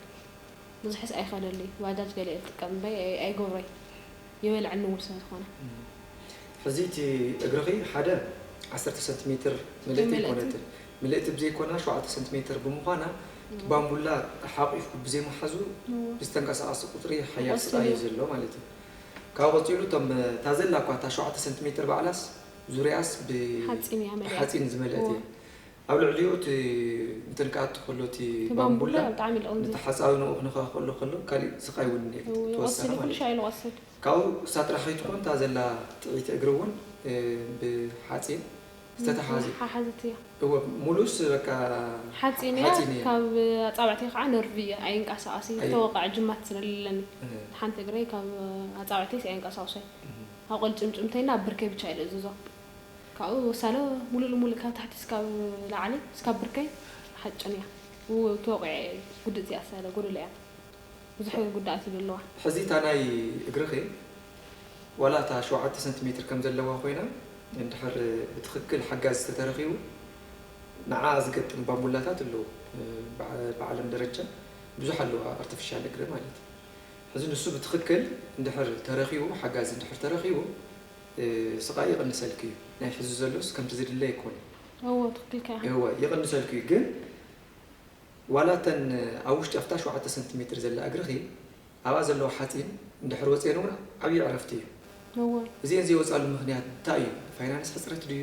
ብዙሕስ ኣይኸደለይ። ባጃጅ ገለ እየ ዝጥቀም እምበይ ኣይ-፣ ኣይገብሮይ። ይበልዐኒ እውን ስለ ዝኾነ። ሕዚ እቲ እግርኺ ሓደ ዓሰርተ ሰንቲሜትር ምልእቲ ምልእቲ። ኣይኮነትን። ምልእቲ ብዘይኮና ሸውዓተ ሰንቲሜትር ብምዃና፣ እቲ ባምቡላ ሓቂፉ ብዘይምሓዙ፣ እዎ። ብዝተንቀሳቐሲ ቁጽሪ ሓያል ይቆስል ስቓይ እዩ እዩ። ዘሎ ማለት እዩ። ካብኡ ቀጺሉ፣ እቶም፣ እታ ዘላ እኳ እታ ሸውዓተ ሰንቲሜትር ባዕላስ፣ ዙርያኣስ ብ-፣ ሓጺን እያ መሊኣ። ሓጺን ዝመልአት እዎ። እያ። ኣብ ልዕሊኡ እቲ እንትን ክኣቱ ከሎ፣ እቲ እቲ ባምቡላ ባምቡላ ብጣዕሚ ልቕንዝዝ። ንተሓጻዊ ንኡ ክንኸ ከሎ ከሎ፣ ካሊእ ስቓይ እውን እኒኦ፣ እዎ፣ ተወሳኺ ይቆስል፣ ኩሉ ማለት እዩ። ሻዕ ኢሉ ይቆስል። ካብኡ እሳ ጥራሕ ከይትኾን፣ እታ ዘላ ጥዕይቲ እግሪ እውን፣ እ፣ ብሓጺን ዝተተሓዘ። ዝተሓሓዘት እያ። እወ፣ ሙሉስ በቃ ሓጺን እያ፣ ሓጺን እያ። ካብ ኣጻብዕተይ ከዓ ነርቪ እያ፣ ኣይንቀሳቐሲ፣ ኣይ- ተወቃዕ ጅማት ስለ ለለኒ። እ። ሓንቲ እግረይ ካብ ኣጻብዕተይስ ኣይንቀሳቕሶ። እ። ኣብ ቁልጭምጭምተይና ኣብ ብርከይ ብቻ እየ ዝእዝዞ። ካብኡ ወሳለ ሙሉእ ልሙሉእ ካብ ታሕቲ እስካብ ላዕሊ፣ እስካብ ብርከይ ሓጭን እያ። ው-፣ ተወቂዐ እየ፣ ጉድእ እዚኣ ሳለ ጎደሎ እያ። ብዙሕ ጉድኣት እዩ ዘለዋ። ሕዚ እታ ናይ እግርኺ ዋላ እታ ሸውዓተ ሰንቲሜትር ከም ዘለዋ ኮይና፣ እንድሕር ብትኽክል ሓጋዚ ተተረኺቡ፣ ንዓ ዝገጥም ባምቡላታት ኣለዉ። ብዓ-፣ ብዓለም ደረጃ ብዙሕ ኣለዋ፣ ኣርቲፊሻል እግሪ ማለት እዩ። ሕዚ ንሱ ብትኽክል እንድሕር ተረኺቡ፣ ሓጋዚ እንድሕር ተረኺቡ፣ እ፣ ስቓይ ይቕንሰልኪ እዩ። ናይ ሕዚ ዘሎስ ከምቲ ዝድለ ኣይኮነን። እዎ፣ ትኽክል ከኣ። እወ፣ ይቕንሰልኪ እዩ። ግን ዋላ እተን ኣብ ውሽጢ ኣብታ ሸውዓተ ሰንቲሜትር ዘላ እግርኺ፣ ኣብኣ ዘለዋ ሓጺን እንድሕር ወጺኤን እውን ዓብዪ ዕረፍቲ እዩ። እወ። እዚኤን ዘይወጻሉ ምኽንያት እንታይ እዩ? ፋይናንስ ሕጽረት ድዩ?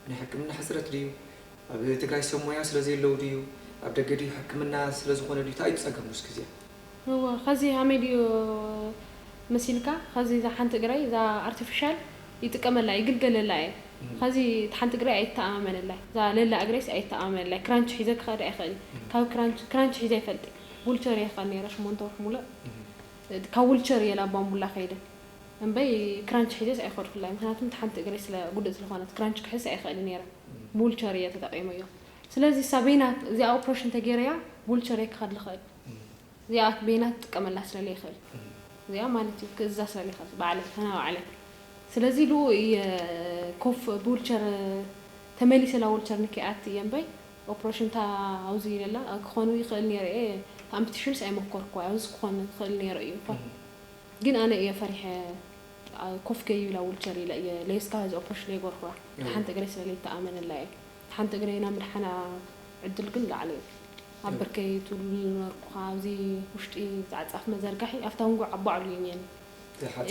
ናይ ሕክምና ሕጽረት ድዩ? ኣብ ትግራይ ሰብ ሞያ ስለ ዘየለዉ ድዩ? ኣብ ደገ ድዩ ሕክምና ስለ ዝኾነ ድዩ? እንታይ እዩ ጸገም ውስኪ እዚኣ? እወ፣ ኸዚ ሃመይ ድዩ መሲልካ? ኸዚ እዛ ሓንቲ እግረይ፣ እዛ ኣርቲፊሻል ይጥቀመላ፣ ይግልገለላ እየ። እም። ኸዚ እታ ሓንቲ እግረይ ኣይተኣማመነላይ፣ እዛ ለላ እግረይስ ኣይተኣማመነላይ። ክራንች ሒዘ ክኸድ ኣይኽእልን። እም። ካብ ክራንች፣ ክራንች ሒዘ ኣይፈልጥን። ዊልቸር እየ ክኸድ ነይረ፣ ሸሞንተ ወርሒ ሙሉእ። እም። ካብ ዊልቸር እየ ላብ ባምቡላ ከይደ። እምበይ ክራንች ሒዘስ ኣይኸድኩላይ፣ ምኽንያቱ እታ ሓንቲ እግረይ ስለ ጉድእ ስለኾነት፣ ክራንች ክሕዝ ኣይኽእልን ነይረ። እም። ብዊልቸር እየ ተጠቒመዮ። ስለዚ እሳ በይና እዚኣ ኦፕሬሽን ተገይረያ፣ ብዊልቸር እየ ክኸድ ልኽእል። እም። እዚኣ በይና ትጥቀመላ ስለ ለይኽእል። እም። እዚኣ ማለት እዩ፣ ክእዛ ስለ ለይኽእል፣ ባዕለይ፣ ተና ባዕለይ። ስለዚ ኢሉ እየ ኮፍ ብዊልቸር ተመሊሰ፣ ላ ዊልቸር ንኪኣት እየ እምበይ፣ ኦፕሬሽን እታ ኣብዚ ኢለላ ክኾን ይኽእል ነይረ እየ፣ ኣምፕቲሽንስ ኣይመኮርኩ፣ ኣብዚ ክኾን ይኽእል ነይረ እዩ እኳ። እም። ግን ኣነ እየ ፈሪሐ። ኮፍ ከይብላ ውልቸር ኢለ እየ ለይስካ እዚ ኦፕሬሽን የጎርኩዋ። ሓንቲ እግረይ ስለ ለይተኣመነላ እየ። ሓንቲ እግረይ ናብ ምድሓና ዕድል ግን ላዕሊ እዩ። ኣብ ብርከይ ትውልሉ ነበርኩ። ኣብዚ ውሽጢ ዛዕጻፍ መዘርጋሒ ኣብታ ንጉዕ ኣብ ባዕሉ እዩ እኒኤኒ።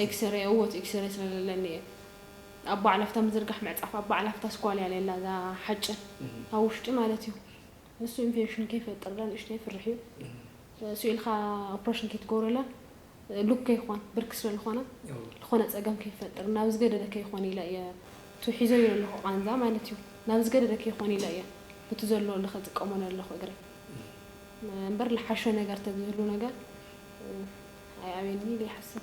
ኤክስሬ እወት ኤክስሬ ስለለለኒ እየ ኣብ ባዕሉ ኣብታ ምዝርጋሕ ምዕጻፍ ኣብ ባዕሉ ኣብታ ስኳል እያ ሌላ እዛ ሓጭን ኣብ ውሽጢ ማለት እዩ። ንሱ ኢንፌክሽን ከይፈጥር ዳ ንእሽተይ ፍርሕ እዩ። እሱ ኢልካ ኦፕሬሽን ከይትገብረላ ሉክ ከይኾን ብርክ ስለ ዝኾነ ዝኾነ ጸገም ከይፈጥር ናብ ዝገደደ ከይኾን ኢለ እየ። እቱ ሒዘዮ ዘለኹ ቃንዛ ማለት እዩ ናብ ዝገደደ ከይኾን ኢለ እየ። ብቲ ዘሎ ለኸ ዝጥቀመሉ ኣለኹ እግረ እምበር ልሓሾ ነገር ተዝህሉ ነገር ኣይኣብየኒ ኢለ ይሓስብ።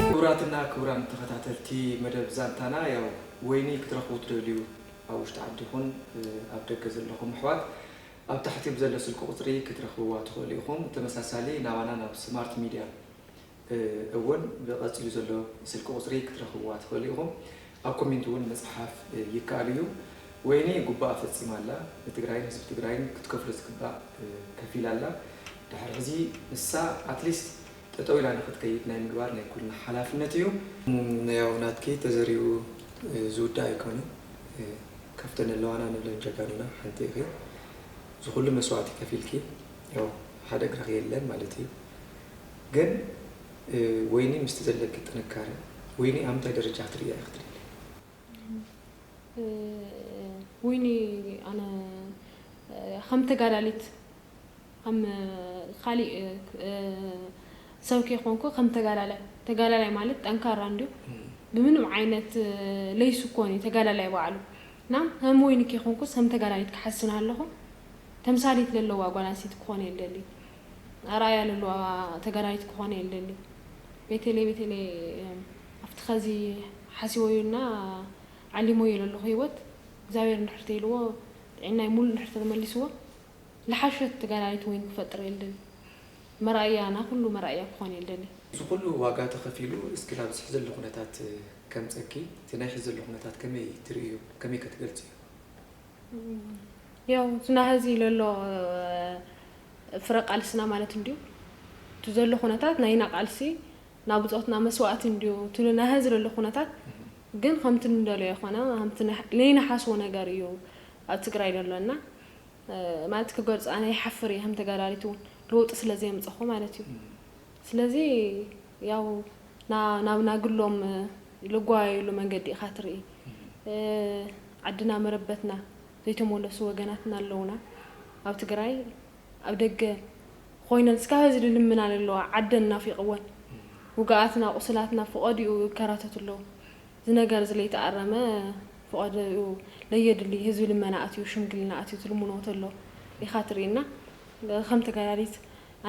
ክቡራትና ክቡራን ተኸታተልቲ መደብ ዛንታና፣ ያው ወይኒ ክትረኽቡ ትደልዩ ኣብ ውሽጢ ዓዲ ይኹን ኣብ ደገ ዘለኹም ኣሕዋት ኣብ ታሕቲ ብዘሎ ስልኪ ቁፅሪ ክትረኽብዋ ትኽእሉ ኢኹም። ተመሳሳሊ ናባና ናብ ስማርት ሚድያ እውን ብቐፂሉ ዘሎ ስልኪ ቁፅሪ ክትረኽብዋ ትኽእሉ ኢኹም። ኣብ ኮሜንት እውን ምፅሓፍ ይከኣል እዩ። ወይኒ ጉባኣ ፈፂማ ኣላ። ንትግራይን ህዝቢ ትግራይን ክትከፍሎ ዝግባእ ከፊላ ኣላ። ድሕሪ ሕዚ ንሳ ኣትሊስት ጠጠው ኢላ ንክትከይድ ናይ ምግባር ናይ ኩልና ሓላፍነት እዩ። ያው ናትኪ ተዘሪቡ ዝውዳእ ኣይኮነን። ካብተን ኣለዋና ንብለን ጀጋኑና ሓንቲ ኢኺ። እዚ ኩሉ መስዋእቲ ከፊልኪ ያው ሓደ እግርኺ የለን ማለት እዩ። ግን ወይኒ ምስቲ ዘለኪ ጥንካረ ወይኒ ኣብ ምንታይ ደረጃ ክትርእያ ኢኺ ትደሊ? ወይኒ ኣነ ከም ተጋዳሊት ከም ካሊእ ሰብ ከይኮንኩ ከም ተጋዳላይ ተጋዳላይ ማለት ጠንካራ እንድዩ። ብምንም ዓይነት ለይስኮን እዩ ተጋዳላይ ባዕሉ እና ከም ወይኒ ከይኮንኩስ ከም ተጋዳሊት ክሓስና ኣለኹ። ተምሳሌት ለለዋ ጓል ኣንስተይቲ ክኾን እየ ልደሊ። ኣርኣያ ለለዋ ተጋዳሊት ክኾን እየ ልደሊ። ቤተለይ ቤተለይ ኣብቲ ኸዚ ሓሲወዩና ዓሊሞዮ ለለኹ ህይወት እግዚኣብሔር እንድሕር ተይልዎ ጥዕናይ ሙሉእ እንድሕር ተመሊስዎ ልሓሸት ተጋዳሊት ወይን ክፈጥር እየ ልደሊ። መርኣያ ናኩሉ መርኣያ ክኾን እየ ልደሊ። እዚ ኩሉ ዋጋ ተኸፊሉ እስኪ ናብዚ ሕዚ ዘሎ ኩነታት ከምፀኪ እቲ ናይ ሕዚ ዘሎ ኩነታት ከመይ ትርእዮ ከመይ ከትገልፅዮ? ያው ዝናህዚ ለሎ ፍረ ቃልስና ማለት እንድዩ እቲ ዘሎ ኩነታት ናይና ቃልሲ ናብ ብፆትና መስዋእቲ እንድዩ እቲ ናህዚ ለሎ ኩነታት ግን ከምቲ ንደልዮ ይኮነ ከምቲ ለይንሓስቦ ነገር እዩ ኣብ ትግራይ ለሎ እና ማለት ክገልፆ ኣነ ይሓፍር እየ ከም ተጋዳሊት እውን ለውጢ ስለ ዘየምፀኹ ማለት እዩ ስለዚ ያው ናብ ናግሎም ልጓየሉ መንገዲ ኢኻ ትርኢ። ዓድና መረበትና ዘይተመለሱ ወገናትና ኣለውና ኣብ ትግራይ ኣብ ደገ ኮይነን እስካብ ሕዚ ልልምና ለለዋ ዓደን ናፊቕወን ውግኣትና ቁስላትና ፍቐድኡ ይከራተቱ ኣለዉ። እዚ ነገር እዚ ለይተኣረመ ፍቐድኡ ለየድሊ ህዝቢ ልመና ኣትዩ ሽምግልና ኣትዩ ትልምኖ ተሎ ኢኻ ትርኢ እና ከም ተጋዳሊት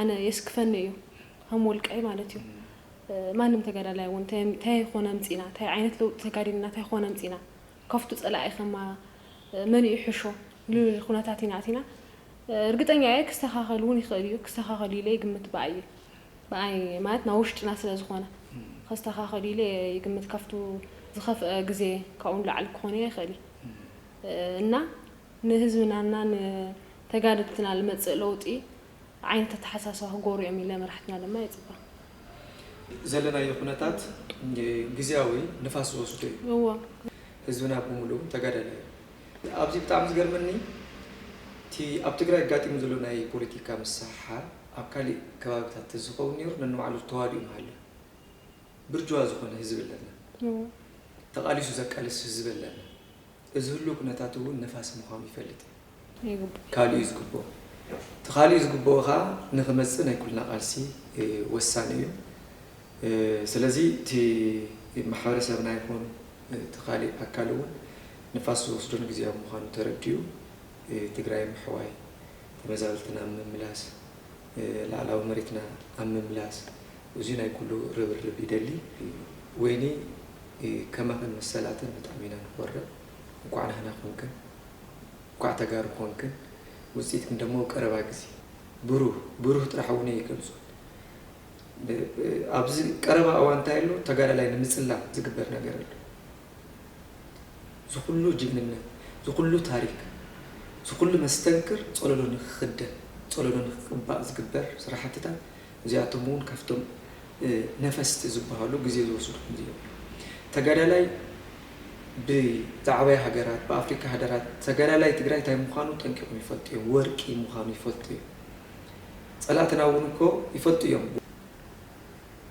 ኣነ የስክፈኒ እዩ ከም ውልቀይ ማለት እዩ ማንም ተጋዳላይ እውን እንታይ ኮነ ምፂና እንታይ ዓይነት ለውጢ ተጋዲልና እንታይ ኮነ ምፂና ካብቱ ፀላኢ ከማ መን እዩ ሕሾ ልብል ኩነታት ኢና ኣቲና እርግጠኛ እየ ክስተኻኸል እውን ይኽእል እዩ ክስተኻኸል ኢለ ይግምት ብኣየ ብኣይ ማለት ናብ ውሽጥና ስለ ዝኾነ ከስተኻኸል ኢለ ይግምት ካብቱ ዝኸፍአ ግዜ ካብኡ ንላዕሊ ክኾነ ይኽእል እዩ እና ንህዝብናና ንተጋደልትና ልመፅእ ለውጢ ዓይነት ኣተሓሳስባ ክገብሩ እዮም ኢለ መራሕትና ድማ የፅባ። ዘለናዮ ኩነታት ግዝያዊ ንፋስ ዝወስዶ እዩ። እዎ። ህዝብና ብምሉኡ ተጋዳላይ እዩ። ኣብዚ ብጣዕሚ ዝገርመኒ እቲ ኣብ ትግራይ ኣጋጢሙ ዘሎ ናይ ፖለቲካ ምስሕሓር ኣብ ካሊእ ከባብታት ተዝኸውን ነይሩ ነንባዕሉ ተዋዲኡ ምሃለ። ብርጅዋ ዝኾነ ህዝቢ ኣለና። እዎ። ተቓሊሱ ዘቃልስ ህዝቢ ኣለና። እዚ ህሉው ኩነታት እውን ነፋሲ ምዃኑ ይፈልጥ እየ። ይግባእ። ካልእ እዩ ዝግብኦ። እቲ ካልእ እዩ ዝግብኦ ኸዓ ንኽመጽእ ናይ ኩልና ቃልሲ ወሳኒ እዩ። ስለዚ እቲ ማሕበረሰብና ይኹን እቲ ካሊእ ኣካል እውን ንፋስ ዝወስዶ ንግዝያዊ ምዃኑ ተረዲኡ ትግራይ ምሕዋይ፣ ተመዛበልትና ኣብ ምምላስ፣ ላዕላዊ መሬትና ኣብ ምምላስ፣ እዚ ናይ ኩሉ ርብርብ ይደሊ። ወይኒ ከማኽን መሰላትን ብጣዕሚ ኢና ንኾርዕ። እንኳዕ ናህና ኮንክን፣ እንኳዕ ተጋሩ ኮንክን። ውፅኢትክን ደሞ ቀረባ ግዜ ብሩህ ብሩህ ጥራሕ እውን ይገልፁ። ኣብዚ ቀረባ እዋን እንታይ ኣሎ ተጋዳላይ ንምፅላም ዝግበር ነገር ኣሎ። ዝኹሉ ጅግንነት ዝኹሉ ታሪክ እቲ ኩሉ መስተንክር ጸለሎ ንክኽደን፣ ጸለሎ ንክቕባእ ዝግበር ስራሕትታት፣ እዚኣቶም እውን ካብቶም፣ እ፣ ነፈስቲ ዝበሃሉ ግዜ ዝወስዱ እዮም። ተጋዳላይ ብዝዓበያ ሃገራት፣ ብኣፍሪካ ሃገራት፣ ተጋዳላይ ትግራይ እንታይ ምዃኑ ጠንቂቖም ይፈልጡ እዮም። ወርቂ ምዃኑ ይፈልጡ እዮም። ጸላእትና እውን እኮ ይፈልጡ እዮም።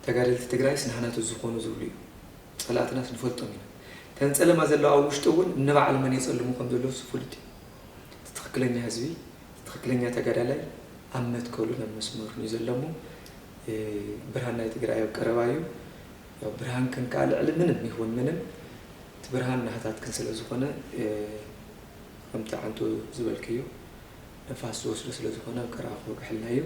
ተጋደልቲ ትግራይስ ንሕና ዝኾኑ ዝብሉ እዮም። ጸላእትናስ ንፈልጦም ኢና። እተን ጸለማ ዘለዋ ኣብ ውሽጢ እውን ንባዕሉ መን የጸልሙ ከም ዘለዉ ፍሉጥ እዩ። እቲ ትኽክለኛ ህዝቢ፣ እቲ ትኽክለኛ ተጋዳላይ ኣብ መትከሉን ኣብ መስመሩን እዩ ዘሎ እሞ፣ እ፣ ብርሃን ናይ ትግራይ ኣብ ቀረባ እዩ። ያው ብርሃንክን ከዓ ልዕሊ ምንም ይኹን ምንም፣ እቲ ብርሃን ናህታትክን ስለ ዝኾነ፣ እ፣ ከምቲ ዓንቱ ዝበልክዮ፣ ነፋስ ዝወስዶ ስለ ዝኾነ ኣብ ቀረባ ክወግሐልና እዩ።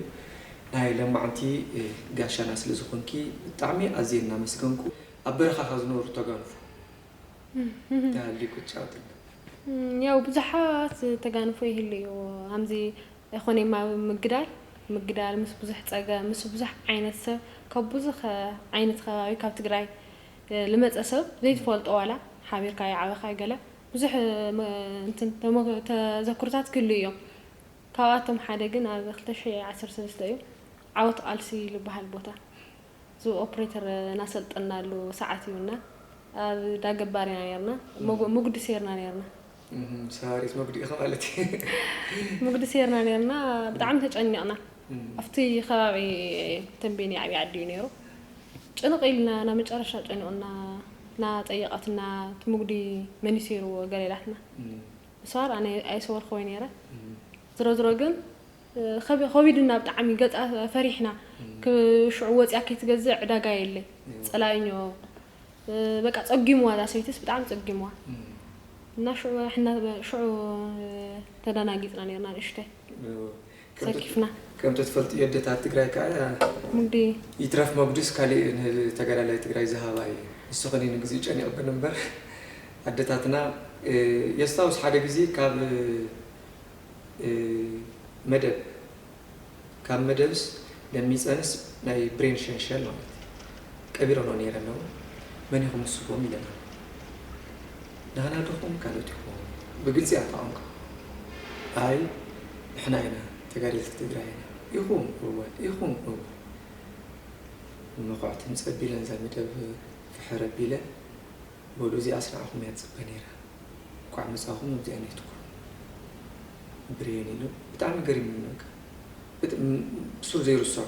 ናይ ለማዓንቲ፣ እ፣ ጋሻና ስለ ዝኾንኪ ብጣዕሚ ኣዝየ እናመስገንኩ። ኣብ በረኻ ካብ ዝነበሩ ተጋንፎ ተሃልዩ ቁጫውትና። እም፣ ያው ብዙሓት ተጋንፎ ይህልዩ። ከምዚ ኣይኮነም ኣብ ምግዳል፣ ምግዳል ምስ ብዙሕ ጸገም፣ ምስ ብዙሕ ዓይነት ሰብ፣ ካብ ብዙሕ ከ-፣ ዓይነት ከባቢ ካብ ትግራይ፣ እ፣ ልመጸ ሰብ ዘይትፈልጦ ዋላ ሓቢርካ ይዓበኻ ገለ ብዙሕ፣ እ፣ መ-፣ እንትን ተመ-፣ ተዘክሮታት ክህልዩ እዮም። ካብኣቶም ሓደ ግን ኣብ ክልተ ሽሕ ዓሰርተ ሰለስተ እዩ። ዓወት ቃልሲ ዝበሃል ቦታ። እዚ ኦፕሬተር እናሰልጠናሉ ሰዓት እዩና ኣብ ዳገባር ኢና ነርና። መጉ-፣ መጉዲ ሴርና ነርና። እም፣ ሰባሪት መጉዲ ኢኻ ማለት እዩ። መጉዲ ሴርና ነርና፣ ብጣዕሚ ተጨኒቕና። እም። ኣብቲ ከባቢ ተንቤን ዓብዪ ዓዲ እዩ ነይሩ። ጭንቕ ኢልና፣ ናብ መጨረሻ ጨኒቑና፣ እናጠየቐትና፣ እቲ መጉዲ መን ይሴርዎ ገለ ኢላትና። እም። እሷ ኣነ ኣይሰወርክወይ ነይረ። እም። ዝሮ ዝሮ ግን፣ እ፣ ከቢ-፣ ከቢድና ብጣዕሚ ገጻ ፈሪሕና። እም። ክ-፣ ሽዑ ወጺኣ ከይትገዝእ ዕዳጋ የለ። እም። ጸላኢኞ፣ እ፣ በቃ ጸጊምዋ፣ እዛ ሰበይትስ ብጣዕሚ ጸጊምዋ። እም። እና ሽዑ ሕና፣ ሽዑ፣ እ፣ ተደናጊጽና ነርና ንእሽተይ። እዎ። ከምቲ-፣ ሰኪፍና። ከምቲ ትፈልጥዮ ኣደታት ትግራይ ከዓ፣ ሙዲ። ይትረፍ መጉድስ ካሊእ ንተጋዳላይ ትግራይ ዝሃባ እዩ። ንስኽን ንግዚኡ ጨኒቕብን እምበር ኣደታትና፣ እ፣ የስታውስ ሓደ ግዜ ካብ፣ እ፣ መደብ፣ ካብ መደብስ ለሚፀንስ ናይ ብሬን ሸንሸል ማለት እዩ። ቀቢረኖ ነይረ ኣለዉ። መን ኢኹም ንስኹም ኢለና። ንሕና ዶ ኹም ካልኦት ኢኹም? ብግልፂ እያ እታ ቋንቋ። ኣይ፣ ንሕና ኢና ተጋደልቲ ትግራይ ኢና። ኢኹም እወ፣ ኢኹም እወ። ንመኹዕቲ ምፅ ኣቢለን እዛ መደብ ፍሕር ኣቢለን በሉ፣ እዚኣስ ንዓኹም እያ ትፅበ ነይራ። እንኳዕ መፃኹም፣ ኣብዚኣ ነይትኩም። ብሬን ኢሉ ብጣዕሚ ገሪሙኒ በቃ። ብጥ-፣ ም-፣ ብሱር ዘይርስዖ።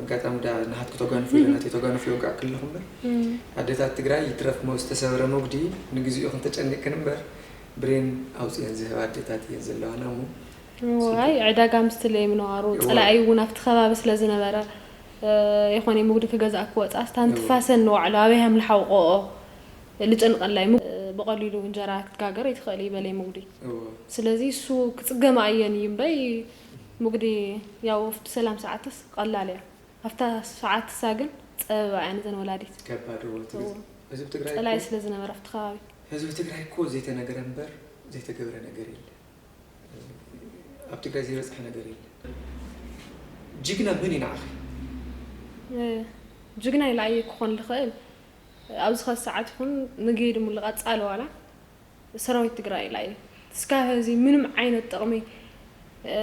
ኣጋጣሚ ዳ ናሃትኩ ተጓንፎ ኢለ እህ። ናተይ ተጓንፎ ይወጋዕ ከለኹ እምበር፣ እም። ኣደታት ትግራይ ይትረፍ ሞ ዝተሰበረ መጉዲ ንግዚኡ ክንተጨኒቅክን እምበር፣ ብሬን ኣውፅኤን ዝህባ ኣደታት እየን ዘለዋና እሞ። እዎ፣ ኣይ፣ ዕዳጋ ምስቲ ለይ ምንባሩ፣ እዎ። ፀላኢ እውን ኣብቲ ከባቢ ስለ ዝነበረ፣ እ፣ የኾነ መጉዲ ክገዝኣ ክወፅኣስ፣ እታ እዎ። ንትፋሰን ንባዕሉ ኣበይ ሃም ልሓውቆኦ ልጨንቀላይ። ሙ-፣ ብቐሊሉ እንጀራ ክትጋገር ኣይትኽእል እዩ በለይ መጉዲ። እዎ። ስለዚ እሱ ክፅገማ እየን እዩ እምበይ፣ መጉዲ ያው ኣብቲ ሰላም ሰዓትስ ቀላል እያ። ኣብታ ሰዓት እሳ ግን ፀበባ እያ ነዘን ወላዲት። ከባድ እዎ፣ እቲ እዎ። ህዝቢ ትግራይ ፀላኢ እኮ፣ ስለ ዝነበረ ኣብቲ ከባቢ። ህዝቢ ትግራይ እኮ ዘይተነገረ እምበር ዘይተገብረ ነገር የለ። ኣብ ትግራይ ዘይበፅሐ ነገር የለ። ጅግና መን እዩ ንዓኺ? እ፣ ጅግና ኢለ ኣየ ክኾን ልኽእል። ኣብዚ ኸዚ ሰዓት ይኹን ንግሄ ድሙ ልቐፃሊ ዋላ ሰራዊት ትግራይ ኢላ እየ። እስካብ ሕዚ ምንም ዓይነት ጥቕሚ፣ እ፣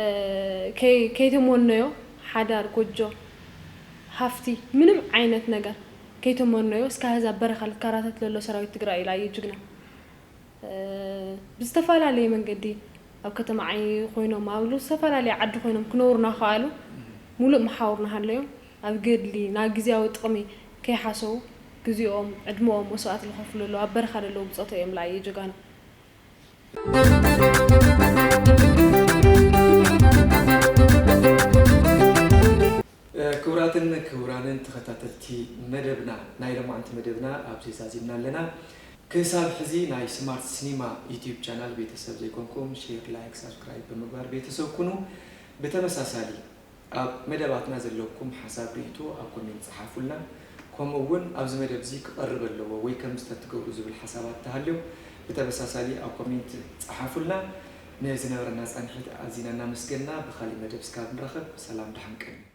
ከይ-፣ ከይተመነዮ፣ ሓዳር፣ ጎጆ፣ ሃፍቲ፣ ምንም ዓይነት ነገር ከይተመነዮ እስካብ ሕዚ ኣብ በረኻ ልከራተት ለሎ ሰራዊት ትግራይ ኢላ እየ ጅግና። እ፣ ብዝተፈላለየ መንገዲ ኣብ ከተማ ዓይኒ ኮይኖም፣ ኣብ ዝተፈላለዩ ዓዲ ኮይኖም ክነብሩ እናኸኣሉ፣ ሙሉእ መሓውር እናሃለዮም፣ ኣብ ገድሊ፣ ናብ ግዝያዊ ጥቕሚ ከይሓሰቡ፣ ግዜኦም፣ ዕድመኦም መስዋእቲ ዝኸፍሉ ኣለዉ። ኣብ በረኻ ዘለዉ ብጾቶም እዮም፣ ላየ ጀጋኑ። ክቡራትን ክቡራንን ተኸታተልቲ መደብና፣ ናይ ሎማዓንቲ መደብና ኣብዚ ዛዚምና ኣለና። ክሳብ ሕዚ ናይ ስማርት ሲኒማ ዩቲዩብ ቻናል ቤተሰብ ዘይኮንኩም፣ ሼር፣ ላይክ፣ ሳብስክራይብ ብምግባር ቤተሰብ ኩኑ። ብተመሳሳሊ፣ ኣብ መደባትና ዘለኩም ሓሳብ ርእይቶ ኣብ ኮሜንት ጸሓፉልና። ከምኡ እውን ኣብዚ መደብ እዚ ክቐርብ ኣለዎ ወይ ከምዚ ተትገብሩ ዝብል ሓሳባት ተሃልዮ ብተመሳሳሊ ኣብ ኮሜንት ጸሓፉልና። ንዝነበረና ጻንሒት ኣዚና እናመስገንና ብኻልእ መደብ እስካብ ንራኸብ ሰላም ደሓን ቀንዩ።